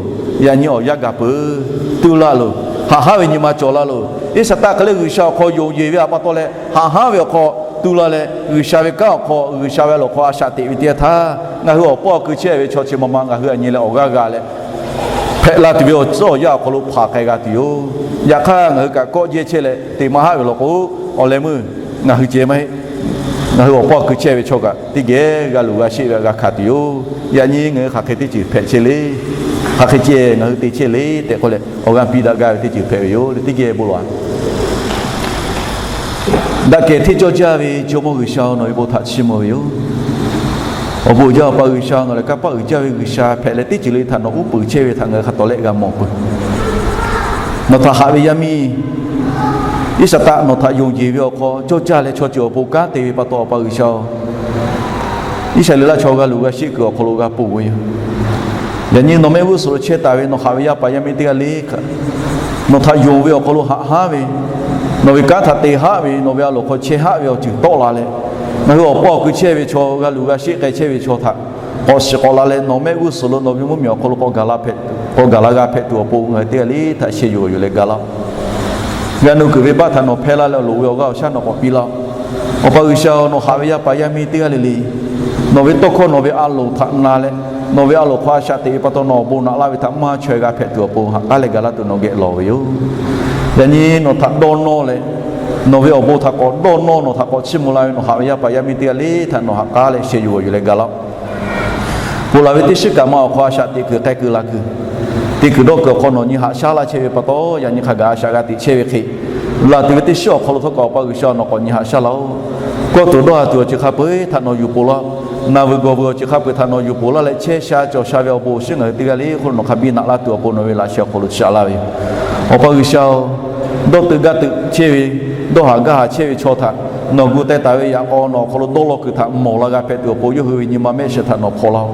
yaꞈ nyi awˬ yanˇ gaˬ peuˬ. Tu la loˬ. Haꞈ haˉ ve nyi ma cawˬ la loˬ. Iˉsaˍtaˆ hk'e le G'uiˬsha awˬ hk'aw yonˍ yeˬ ve a pa taw leh, haꞈ haˉ ve awˬ hk'aw tu la leh, G'uiˬsha ve kanˉ awˬ hk'aw, G'uiˬsha ve a loˍ hk'aw a shaꞈ teꞈ ve teˇ yanˇ htaˇ, ngaˬ hui awˬ paˇ awˬ kui chehˇ ve chaw chi ma ma ngaˬ hui a nyi leh awˬ g'aˇ g'a leh, hpehꞈ la tuˬ ve awˬ tcuhˉ awˬ yanˇ awˬ hk'aw lo hpaˍ k'ai g'a tuˬ yoˬ. Yaꞈ hk'aˇ ngaˬ hui kaꞈ kawˆ jehˇ chehˇ leh te maˇ haˆ ve law k'o, awˬ leh meuˇ ngaˬ hui ceh maˇ heˆ. Ngaˬ hui awˬ paˇ awˬ kui chehˇ ve chaw kaꞈ teˇ geh g'a luˬ g'a sheˆ ve g'a hkanˍ tuˬ yoˬ. Yaꞈ nyi ngaˬ hui hk'aˬ hk'e teˇ ceuˬ hpehꞈ chehˇ le. Hk'aˬ hk'e ceh ngaˬ hui te chehˇ le tehꞈ k'oˆ leh, awˬ g'aˇ piˇ daꞈ gaˇ ve teˇ ceuˬ hpehꞈ ve yoˬ le. Teˇ geh bon lawˬ-a. Daꞈ kehˬ hteˇ cawˇ jaˇ ve Jawˇmawˇ G'uiˬsha-oˬ, nawˬ ve bon htaꞈ chiˇ mvuh ve yoˬ. Awˬ bon uiˍ jaˇ Awˬ pa G'uiˬsha, nawˬ lehˬ kanˇ paˆ uiˍ jaˇ ve G'uiˬsha hpehꞈ leh, teˇ ceuˬ le htaꞈ nawˬ uˉ peunˍ chehˇ ve htaꞈ ngaˬ hui hk'a tawˍ lehˆ g'a mawˬ peuˬ. Nawˬ htaꞈ haꞈ ve yaˇ miˇ Iˉsaˍtaˆ nawˬ htaꞈ yonˍ yeˬ ve awˬ hk'aw cawˇ caˇ leh chaw ceuˬ awˬ pon kanˉ te ve pa taw, Awˬ pa G'uiˬsha-oˬ, Iˉsaˍreˍlaˆ chaw g'a luˬ g'a sheˆ kuiˬ awˬ hk'aw lo g'a ponˬ ve yoˬ. Yaꞈ nyi nawˬ mehˆ g'uˇ suhˍ lo chehˇ taˍ ve nawˬ haꞈ ve yaˇ paˍ yaˇ miˇ teˇ g'aˇ le kaꞈ, nawˬ htaꞈ yonˍ ve awˬ hk'aw lo haꞈ haˉ ve, nawˬ ve kanˉ htaꞈ te haˆ ve, nawˬ ve a loˍ hk'aw chehˇ haˆ ve awˬ ceuˬ tawˆ la leh, ngaˬ hui awˬ paˇ awˬ kui chehˇ ve chaw, g'a luˬ g'a sheˆ k'ai chehˇ ve chaw htaꞈ k'awꞈ shiˍ k'awꞈ la leh, nawˬ mehˆ g'uˇ suhˍ lo nawˬ ve mvuhˇmiˬ awˬ hk'aw lo k'awꞈ gaˬ la hpehꞈ, k'awꞈ gaˬ la g'a hpehꞈ tuˬ awˬ pon ngaˬ hui teˇ g'aˇ le htaꞈ sheh yuˬ yuˬ leh ga laˇ-oˆ. G'a nu kuiˬ ve baˆ htaꞈ nawˬ hpehˇ laˇ leh, awˬ loˍ ve awˬ g'aˇ awˬ shaˉ nawˬ k'awꞈ piˇ laˇ-oˆ. Awˬ pa G'uiˬsha-oˬ, nawˬ haꞈ ve yaˇ paˍ yaˇ miˇ teˇ g'aˇ le le, nawˬ ve tawˇ hkawˇ nawˬ ve a loˍ htaꞈ na leh, nawˬ ve a loˍ hk'aw a shaꞈ teꞈ ve pa taw nawˬ awˬ bon naꞈ laˇ ve htaꞈ maˇ chaweh g'a hpehꞈ tuˬ awˬ pon haꞈ k'aˉ leh ga laˇ tuˬ nawˬ geh lawˬ ve yoˬ. Yaꞈ nyi nawˬ htaꞈ dawˇ nawˇ leh, nawˬ ve awˬ bon htaꞈ k'awꞈ dawˇ nawˇ, nawˬ htaꞈ k'awꞈ chiˇ mvuh la ve nawˬ haꞈ ve yaˇ paˍ yaˇ miˇ teˇ g'aˇ le htaꞈ nawˬ haꞈ k'aˉ leh sheh yuˬ g'awˬ yuˬ leh ga laˇ-oˆ. Ponˬ laˬ ve teˇ shiˉ kaꞈ ma awˬ hk'aw a shaꞈ teꞈ kuiˬ k'ai kuiˬ la kuiˬ, te kuiˬ dawˇ kuiˬ awˬ hk'aw nawˬ nyi haꞈ shaˉ laˇ chehˇ ve pa taw, yaꞈ nyi hk'a gaˬ a shaꞈ g'a teꞈ chehˇ ve hk'e, laˬ tuˬ ve teˇ shiˉ awˬ hk'aw lo htawˇ kaꞈ Awˬ pa G'uiˬsha nawˬ k'awꞈ nyi haꞈ shaˉ laˇ-oˆ. Kawˇ tuˬ dawˇ ha tuˬ awˬ ceuˬ hk'a peu-eˬ htaꞈ nawˬ yuˬ ponˬ laˇ-oˆ. Naˬ vuiˬ gawˬ vuiˬ awˬ ceuˬ hk'a peu-eˬ htaꞈ nawˬ yuˬ ponˬ laˇ leh, chehˇ sha cawˬ sha ve awˬ bon awˬ shinˉ ngaˬ hui teˇ g'aˇ le hk'oˆ lo nawˬ hk'a biˇ naꞈ laˇ tuˬ awˬ pon nawˬ ve laꞈ sheh awˬ hk'aw lo chi aꞈ laˇ ve yoˬ. Awˬ pa G'uiˬsha-oˬ, dawˇ teuꞈ gaˇ teuꞈ chehˇ ve, dawˇ haˍ gaˇ haˍ chehˇ ve chaw htaꞈ nawˬ gu teh taˍ ve yaꞈ k'aw nawˬ awˬ hk'aw lo dawˇ law kuiˬ htaꞈ mawˬ la g'a hpehꞈ tuˬ awˬ pon yawˇ hui ve nyi ma mehˆ shiˍ htaꞈ nawˬ hpaw laˇ-oˆ.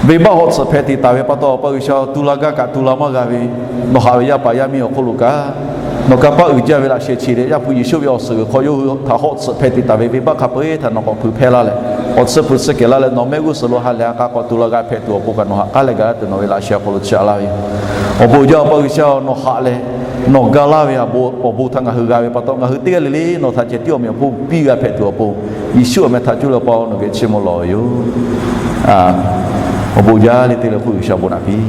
Venˇbaˆ hawˆ tsuhꞈ hpehꞈ te taˍ ve pa taw, Awˬ pa G'uiˬsha-oˬ, tu la gaˇ kaꞈ tu la maˇ g'a ve, nawˬ haꞈ ve yaˇ paˍ yaˇ miˇ awˬ hk'oˆ lo kaꞈ, nawˬ kanˇ paˆ uiˍ jaˇ ve laꞈ sheh chi leh Yaˇ hpu Yeˍsuˆ ve awˬ suhˍ g'uiˬ hk'aw yawˇ hui htaꞈ hawˆ tsuhꞈ hpehꞈ te taˍ ve venˇbaˆ hk'a peu-eˬ htaꞈ nawˬ k'awꞈ hpui hpehˇ laˇ leh, k'awꞈ tsuhˇ hpu tsuhˇ kehˬ laˇ leh, nawˬ mehˆ g'uˇ suhˍ lo ha lehˬ ha k'a k'awꞈ tu la g'a hpehꞈ tuˬ awˬ pon kaꞈ nawˬ haꞈ k'aˉ leh ga laˇ tuˬ nawˬ ve laꞈ sheh awˬ hk'aw lo chi aꞈ laˇ ve yoˬ. Awˬ bon uiˍ jaˇ Awˬ pa G'uiˬsha-oˬ, nawˬ haꞈ leh Nawˬ ga laˇ ve awˬ bon htaꞈ ngaˬ hui g'a ve pa taw, ngaˬ hui teˇ g'aˇ le le nawˬ htaꞈ ceh tiˉ awˬ meꞈ awˬ hponˇ piˇ g'a hpehꞈ tuˬ awˬ pon, Yeˍsuˆ awˬ meh htaꞈ cuˇ leh Awˬ pa nawˬ geh chiˇ mvuh lawˬ ve yoˬ. Awˬ bon jaˇ le te leh hk'oˆ G'uiˬsha bon naꞈ piˇ.